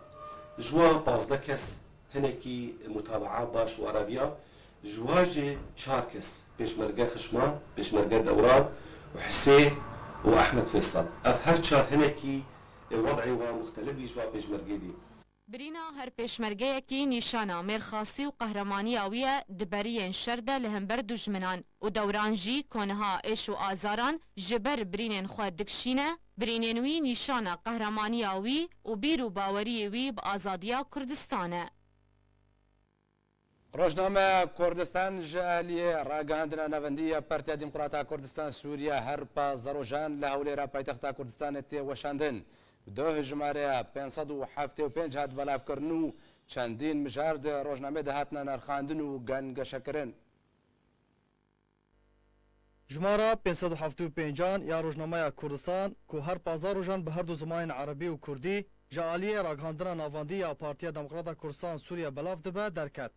Ji wa pazdeh kes hinekî mutabaa baş û araviya, ji wa jî çar kes pêşmerge Xişman, pêşmerge Dewran û Hisê û Ehmed Feysal. Ev her çar hinekî, e, wed'ê wan muxtelif bî ji wa pêşmergê dî. Birîna her pêşmergeyekî nîşana mêrxasî û qehremaniya wî ye di beriyên şer de li hember dujminan û Dewran jî ku niha êş û azaran ji ber birînên xwe dikişîne, birînên wî nîşana qehremaniya wî û bîr û baweriyê wî bi azadiya Kurdistan e. Rojnameya Kurdistan ji aliyê ragihandina navendî ya Partiya Demokrata Kurdistan Sûriye her pazdeh rojan li Hewlêra paytexta Kurdistanê tê weşandin. Bi doh jimareya pênc sed û heftê û pênc hat belavkirin û çendîn mijar di rojnameyê de hatine nirxandin û gengeşekirin. Jimara pênc sed û heftê û pêncan ya Rojnameya Kurdistan, ku her pazdeh rojan bi her du zimanên erebî û kurdî ji aliyê ragihandina navendî ya Partiya Demokrata Kurdistan Sûriye belav dibe, derket.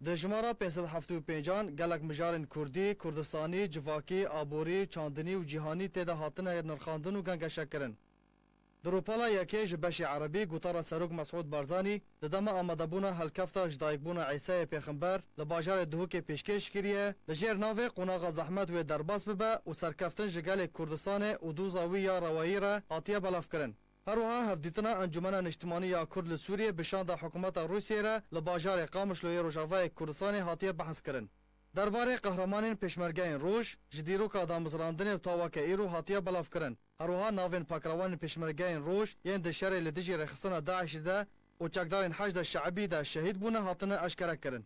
Di jimara pênc sed û heftê û pêncan gelek mijarên kurdî, kurdistanî, civakî, aborî, çandinî û cîhanî tê de hatine nirxandin û gengeşekirin. Di Rûpela yekê ji beşê erebî gotara Serok Mesûd Barzanî di dema amadebûna helkefta ji dayikbûna Îsayê Pêxember li bajarê Duhokê pêşkêş kiriye, li jêr navê qonaxa zehmet wê derbas bibe û serkeftin ji gelê Kurdistanê û doza wî ya rewayî re hatiye belavkirin. Her wiha hevdîtina Encûmena Niştimanî ya Kurd li Sûriyê bi şanda hikûmeta Rûsiyê re li bajarê Qamişloyê Rojavayê Kurdistanê hatiye behskirin. Derbarê qehremanên Pêşmergeyên Roj ji dîroka damezrandinê û ta weke îro hatiye belavkirin. Her wiha navên pakrewanên Pêşmergeyên Roj yên di şerê li dijî rêxistina DAIŞ'ê de û çekdarên Heşda Şeibî de şehîd bûne hatine eşkerekirin.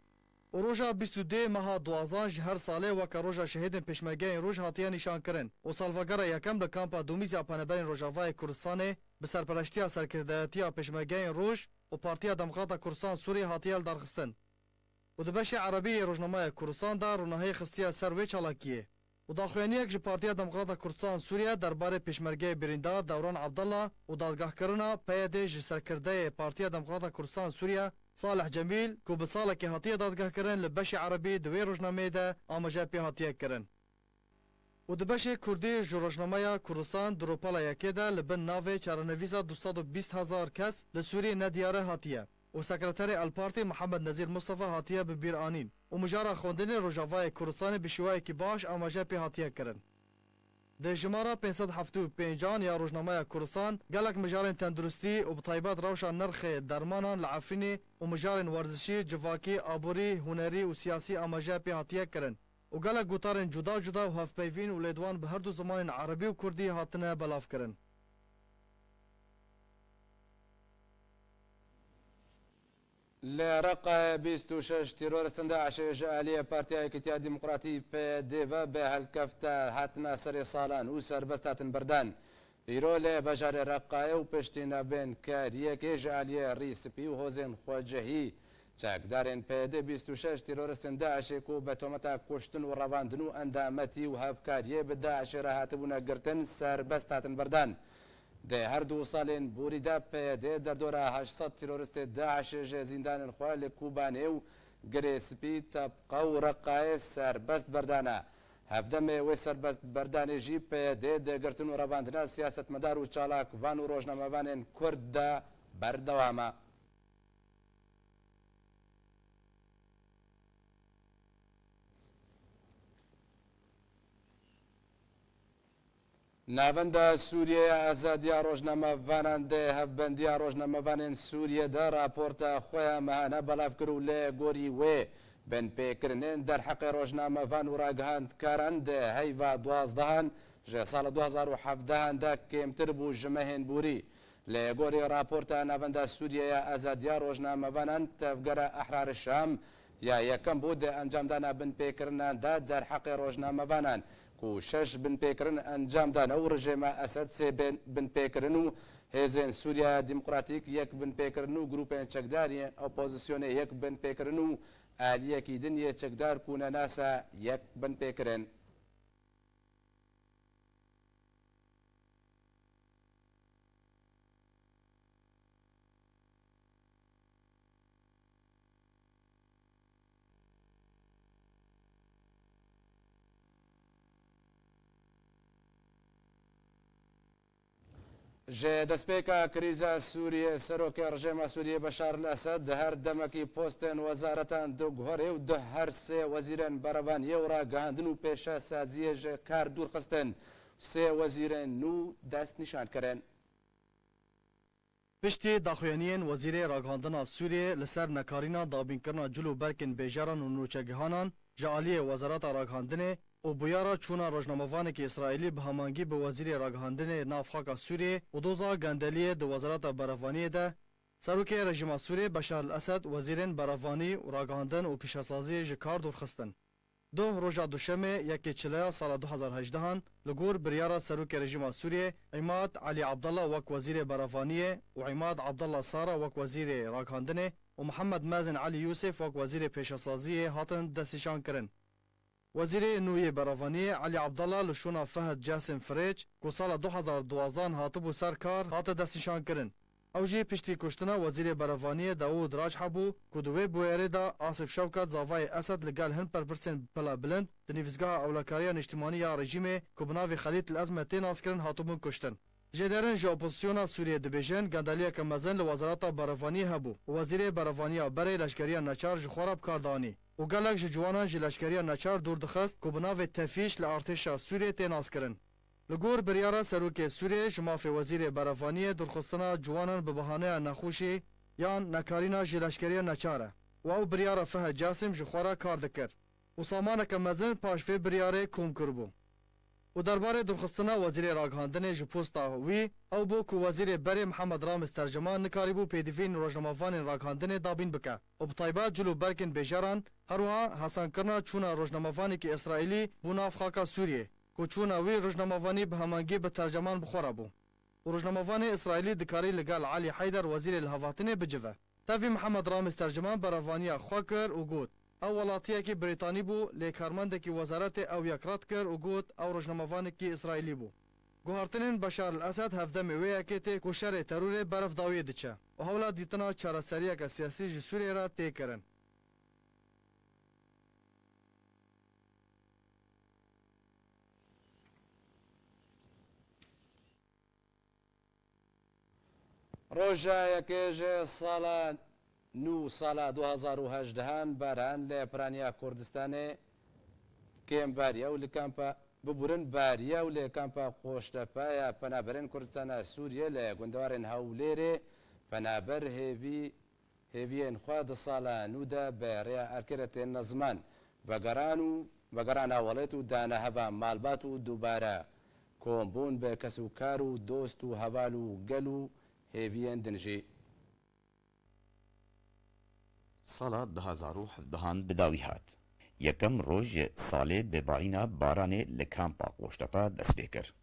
Û roja bîst û duyê meha duwazdan ji her salê weke roja şehîdên Pêşmergeyên Roj hatiye nîşankirin û salvegera yekem li kampa Domîz ya Penaberên Rojavayê Kurdistanê bi serpereştiya Serkirdeyetiya Pêşmergeyên Roj û Partiya Demokrata Kurdistan Sûriyê hatiye lidarxistin. Û di beşê erebî yê Rojnameya Kurdistan de ronahî xistiye ser wê çalakiyê. Û daxuyaniyek ji Partiya Demokrata Kurdistan Sûriye derbarê pêşmergeyê birîndar Dewran Abdallah û dadgehkirina PYD'ê ji serkirdeyê Partiya Demokrata Kurdistan Sûriye Salih Cemîl, ku bi salekê hatiye dadgehkirin, li beşê erebî di wê rojnameyê de amaje pê hatiye kirin. Û di beşê kurdî ji rojnameya Kurdistan di Rûpela Yekê de li bin navê çarenivîsa du sed û bîst hezar kes li Sûriyê nediyare hatiye û sekreterê El Partî Mihemed Nezîr Mustafa hatiye bi bîr anîn û mijara xwendinê Rojavayê Kurdistanê bi şêweyekî baş amaje pê hatiye kirin. Di jimara pênc sed heftê û pêncan ya Rojnameya Kurdistan, gelek mijarên tenduristî û bi taybet rewşa nirxê dermanan li Efrînê û mijarên werzişî, civakî, aborî, hunerî û siyasî amaje pê hatiye kirin û gelek gotarên cuda cuda û hevpeyvîn û lêdwan bi herdu zimanên erebî û kurdî hatine belavkirin. Li Reqayê bîst û şeş teroristên DAIŞê ji aliyê Partiya Yekîtiya Demokratî, P Y D, ve bi helkefta hatina serê salan û serbest hatin birdan. Îro li bajarê Reqayê û piştî navbênkariyekê ji aliyê Rîspî û Hozên Xwecihî, çekdarên P Y D bîst û şeş teroristên DAIŞê ku bi tometa kuştin û revandin û endametî û hevkariyê bi DAIŞê re hatibûne girtin, serbest hatin birdan. Di her du salên borî de P Y D derdora heşt sed teroristê DAIŞ ji zîndanên xwe li Kobanê û Girê Spî, Tebqa û Reqayê serbest berdane. Hevdemê wê serbest berdanê jî P Y D di girtin û revandina siyasetmedar û çalakvan û rojnamevanên Kurd de berdewam e. Navenda Sûriyê ya Azadiya Rojnamevanan di Hevbendiya Rojnamevanên Sûriyê de raporta xwe ya mehane belav kir û li gorî wê binpêkirinên derheqê rojnamevan û ragihandkaran di heyva duazdehan ji sala du hezar û hevdehan de kêmtir bû ji mehên borî. Lê gorî raporta Navenda Sûriye ya Azadiya Rojnamevanan, Tevgera Ehrar Şam ya yekem bû di encamdana binpêkirinan de derheqê rojnamevanan, ku şeş binpêkirin encam dane û rejêma Esed sê bin-, binpêkirin û Hêzên Sûriya Demokratîk yek binpêkirin û grûpên çekdar yên opozisyonê yek binpêkirin û aliyekî din yê çekdar ku ne nas e yek binpêkirin. Ji destpêka krîza Sûriyê, serokê rejêma Sûriyê Beşar el Esed her demekî postên wezaretan diguherê û duh her sê wezîrên berevaniyê û ragihandin û pêşesaziyê ji kar dûr xistin. Sê wezîrên nû dest nîşan kirin. Piştî daxuyaniyên Wezîrê Ragihandina Sûriyê li ser nekarîna dabînkirina cil û berkên bêjeran û nûçegihanan ji aliyê Wezareta Ragihandinê û bûyera çûna rojnamevanekî Îsraîlî bi hemangî bi Wezîrê Ragihandinê nav xaka Sûriyê û doza gendeliyê di Wezareta Berevaniyê de, serokê rejîma Sûriyê Beşar el Esed, wezîrên berevanî û ragihandin û pîşesaziyê ji kar dûr xistin. Doh roja duşemê yekê çileya sala du hezar hejdehan, li gor biryara serokê rejîma Sûriyê, Îmad Elî Abdallah wek wezîrê berevaniyê û Îmad Abdallah Sara wek wezîrê ragihandinê û Mihemed Mezin Elî Yûsif wek wezîrê pêşesaziyê hatin destnîşankirin. Wezîrê nû yê berevaniyê Elî Abdallah li şûna Fehd Casim Firêç, ku sala du hezar duwazdehan hatibû ser kar, hate destnîşankirin. Ew jî piştî kuştina Wezîrê Berevaniyê Dawûd Rac hebû ku di wê bûyerê de Asif Şewkat zavayê Esed li gel hin berpirsên pila bilind di Nivîsgeha Ewlekariya Niştimanî ya rejîmê ku bi navê Xelît el Ezme tê naskirin hatibûn kuştin. Jêderin ji opozisyona Sûriyê dibêjin, gendeliyeke mezin li Wezareta Berevaniyê hebû û Wezîrê Berevaniya berê leşkeriya neçar ji xwe re bi kar dianî û gelek ji ciwanan ji leşkeriya neçar dûr dixist ku bi navê tefîş li artêşa Sûriyê tê naskirin. Li gor biryara serokê Sûriyê ji mafê Wezîrê Berevaniyê dûrxistina ciwanan bi bahaneya nexweşî yan nekarîna ji leşkeriya neçar e û ew biryara Fehd Casim ji xwe re kar dikir û samaneke mezin paş vê biryarê kom kiribû. Û derbarê dûrxistina Wezîrê Ragihandinê ji posta wî, ew bû ku Wezîrê berê Mihemed Ramiz Terciman nikarîbû pêdivîn rojnamevanên ragihandinê dabîn bike û bi taybet cil û berkên bêjeran, her wiha hesankirina çûna rojnamevanekî Îsraîlî bo nav xaka Sûriyê, ku çûna wî rojnamevanî bi hemangî bi Terceman bi xwe re bû û rojnamevanê Îsraîlî dikarî li gel Elî Heyder wezîrê lihevhatinê bicive. Tevî Mihemed Ramiz Terciman berevaniya xwe kir û got, ew welatiyekî Brîtanî bû, lê karmendekî wezaretê ew yek red kir û got, ew rojnamevanekî Îsraîlî bû. Guhartinên Beşar el Esed hevdemê wê yekê tê ku şerê terorê berevdawiyê diçe û hewla dîtina çareseriyeke siyasî ji Sûriyê re tê kirin. Roja yekê ji sala nû sala du hazar û hejdehan baran li piraniya Kurdistanê kêm bariye û li kampa, biburin bariye û li kampa Qoştepe ya penaberên Kurdistana Sûriyê li gundewarên Hewlêrê penaber hêvî, hêviyên xwe di sala nû de bi rêya erkê re têne ziman. Vegeran û vegerana welêt û dane heva malbat û dubare kombûn bi kes û kar û dost û heval û gel û hêviyên din jî. Sala du hazar û hevdehan bi dawî hat. Yekem roj ji salê bi barîna baranê li kampa Qoştepe dest pê kir.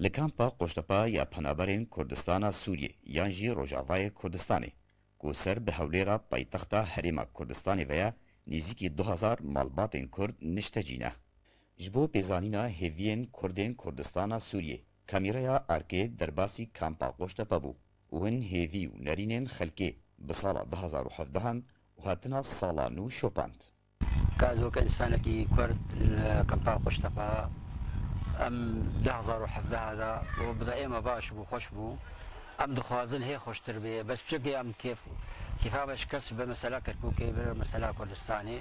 Li kampa Qoştepe ya penaberên Kurdistana Sûriyê yan jî Rojavayê Kurdistanê, ku ser bi Hewlêra paytexta Herêma Kurdistanê ve ye, nêzîkî du hazar malbatên Kurd niştecî ne. Ji bo pêzanîna hêviyên Kurdên Kurdistana Sûriyê, kamîreya erkê derbasî kampa Qoştepe bû û hin hêvî û nerînên xelkê bi sala du hazar û hevdehan û hatina sala nû şopand. Ka ez weke însanekî Kurd li kampa Qoştepe, em du hazar û hevdeh de û bi de ême baş bû, xweş bû. Em dixwazin hê xweştir bê, bes piçekê em kêf, kêfa me şikest bi mesela Kirkûkê, bi mesela Kurdistanê.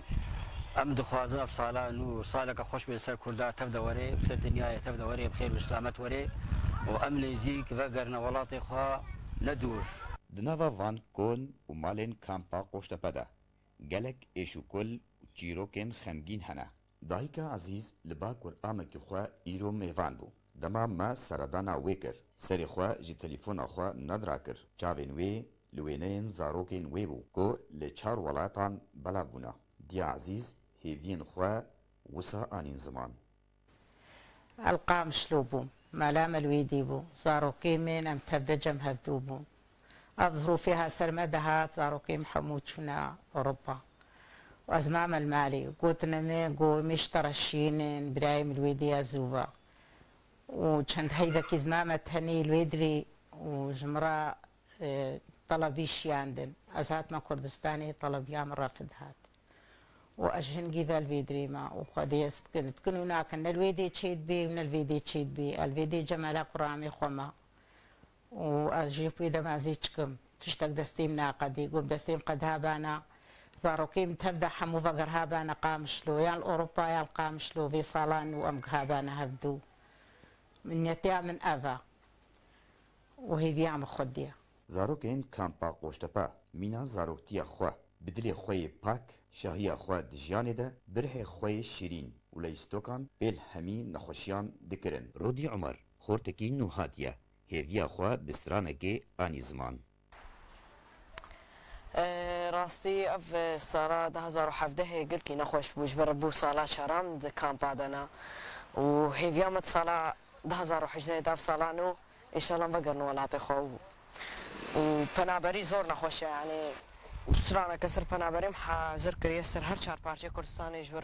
Em dixwazin ev sala nû saleke xweş bê ser Kurda tev de were, ser dinyayê tev de were, bi xêr û selamet were û em nêzîk vegerine welatê xwe, ne dûr. Di nava van kon û malên kampa Qoştepe de gelek êş û kul û çîrokên xemgîn hene. Dayika Ezîz li ba kuramekî xwe îro mêvan bû. Dema me seredana wê kir, serê xwe ji telefona xwe nedirakir. Çavên wê li wêneyên zarokên wê bû ku li çar welatan belav bûne. Diya Ezîz hêviyên xwe wisa anîn ziman. El Qamişlo bû, mala me li wê dî bû, zarokê min em tevde cem hevdû bûn. Ev zirûfê ha ser me dihat, zarokê min hemû çûne Ewropa. Û ez mame li malê, gotine min, got, "Min ji te re şînin, birayê min li wê dî ye zû ve." Û çend heyvekî ez mame tenê li wê dirê û ji min re, e, telebî şiyandin. Ez hatime Kurdistanê, telebiya min refid hat. Û ez ji hingî ve li vê dirê me û Xwedê ez dikin, dikin û nakin. Ne li wê dê çê dibê û ne li vê dê çê dibê. Ez li vê dê cem mala kuramê xwe me. Û ez jê pê dema zî çikim. Tiştek destê min naqedê. Got destê min qed habana. Zarokê min tev de hemû veger habana Qamişlo. Yan li Ewropa yan li Qamişlo. Vê salan û em gihabana hevdû. Min niyetiya min ev e. Û hêviya min Xwedê ye. Zarokên kampa Qoştepe mîna zaroktiya xwe bi dilê xwe yê pak, şahiya xwe di jiyanê de, bi rihê xwe yê şîrîn û leystokan pêl hemî nexweşiyan dikirin. Rodî Omer, xortekî nû hatiye, hêviya xwe bi stranekê anî ziman. E, rastî ev, e, sala du hazar û hevdehê gelkî nexweş bû, ji ber bû sala çaran di kampa de ne û hêviya me di sala du hazar û hejdehê de ev sala nû, înşallah vegerin welatê xwe û, û penaberî zor nexweş e, yanî straneke ser penaberî em hazir kiriye ser her çar parçeyê Kurdistanê ji ber,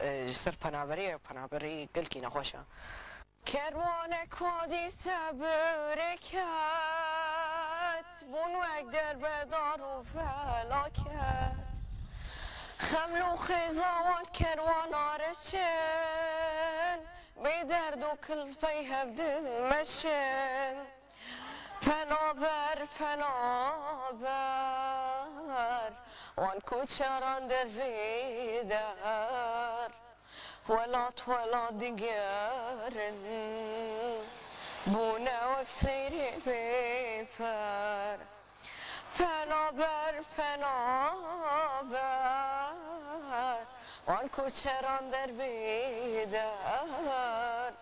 e, ji ser penaberiyê, penaberî gelkî nexweş e. Kerwanek xwedî sebirê ket, bûn wek derbedar û felaket. Xeml û xêza wan kerwana reşin, bê derd û kilfey hev dimeşin. Penaber, penaber, wan koçeran dervê der. Welat, welat digerin, bûne wek teyrê bêper. Penaber, penaber, wan koçeran dervê der.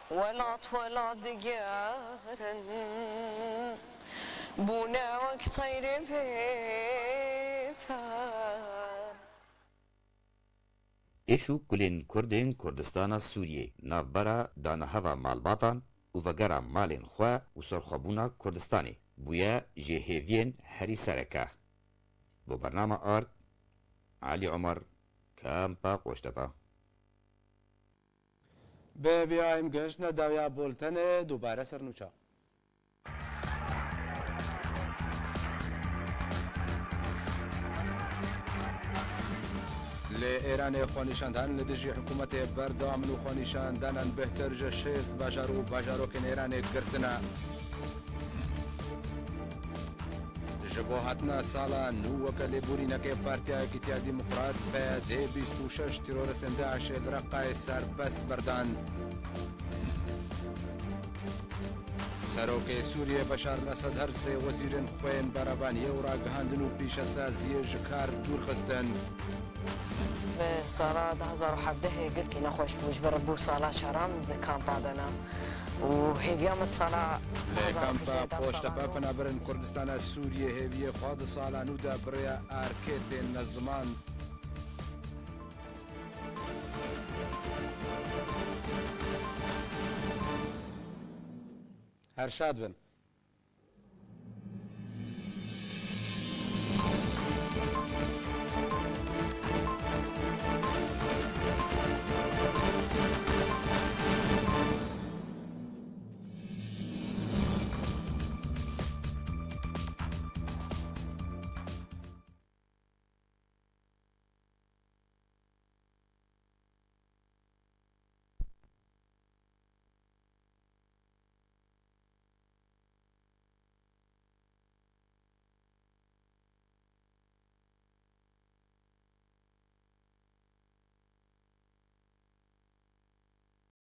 Welat, welat digerin, bûne wek teyrê bêper. Êş û kulên Kurdên Kurdistana Sûriyê navbera daneheva malbatan û vegera malên xwe û serxwebûna Kurdistanê bûye jêhêviyên herî sereke. Bo bernama Ard, Elî Omer, Kampa Qoştepe. Bi vî em gihiştine dawiya bultenê, dubare ser nûça. Li Êranê xwenîşandan li dijî hikûmetê berdewam in û xwenîşandanan bêhtir ji şêst bajar û bajarokên Êranê girtine. Ji bo hatina sala nû weke lêborînekê Partiya Yekîtiya Demokrat, P Y D, bîst û şeş teroristên DAIŞê li Reqayê serbest berdan. Serokê Sûriyê Beşar el-Esed her sê wezîrên xwe yên berevaniyê û ragihandin û pîşesaziyê ji kar dûr xistin. Bi sala du hazar û hevdehê gelkî nexweş bû, ji ber bû sala çaran di kampa de ne. Û hêviya min di sala Lê kampa Poştepe, penaberên Kurdistana Sûriyê hêviyê xwe di sala nû de bi rêya arkê têne ziman. Her şad bin.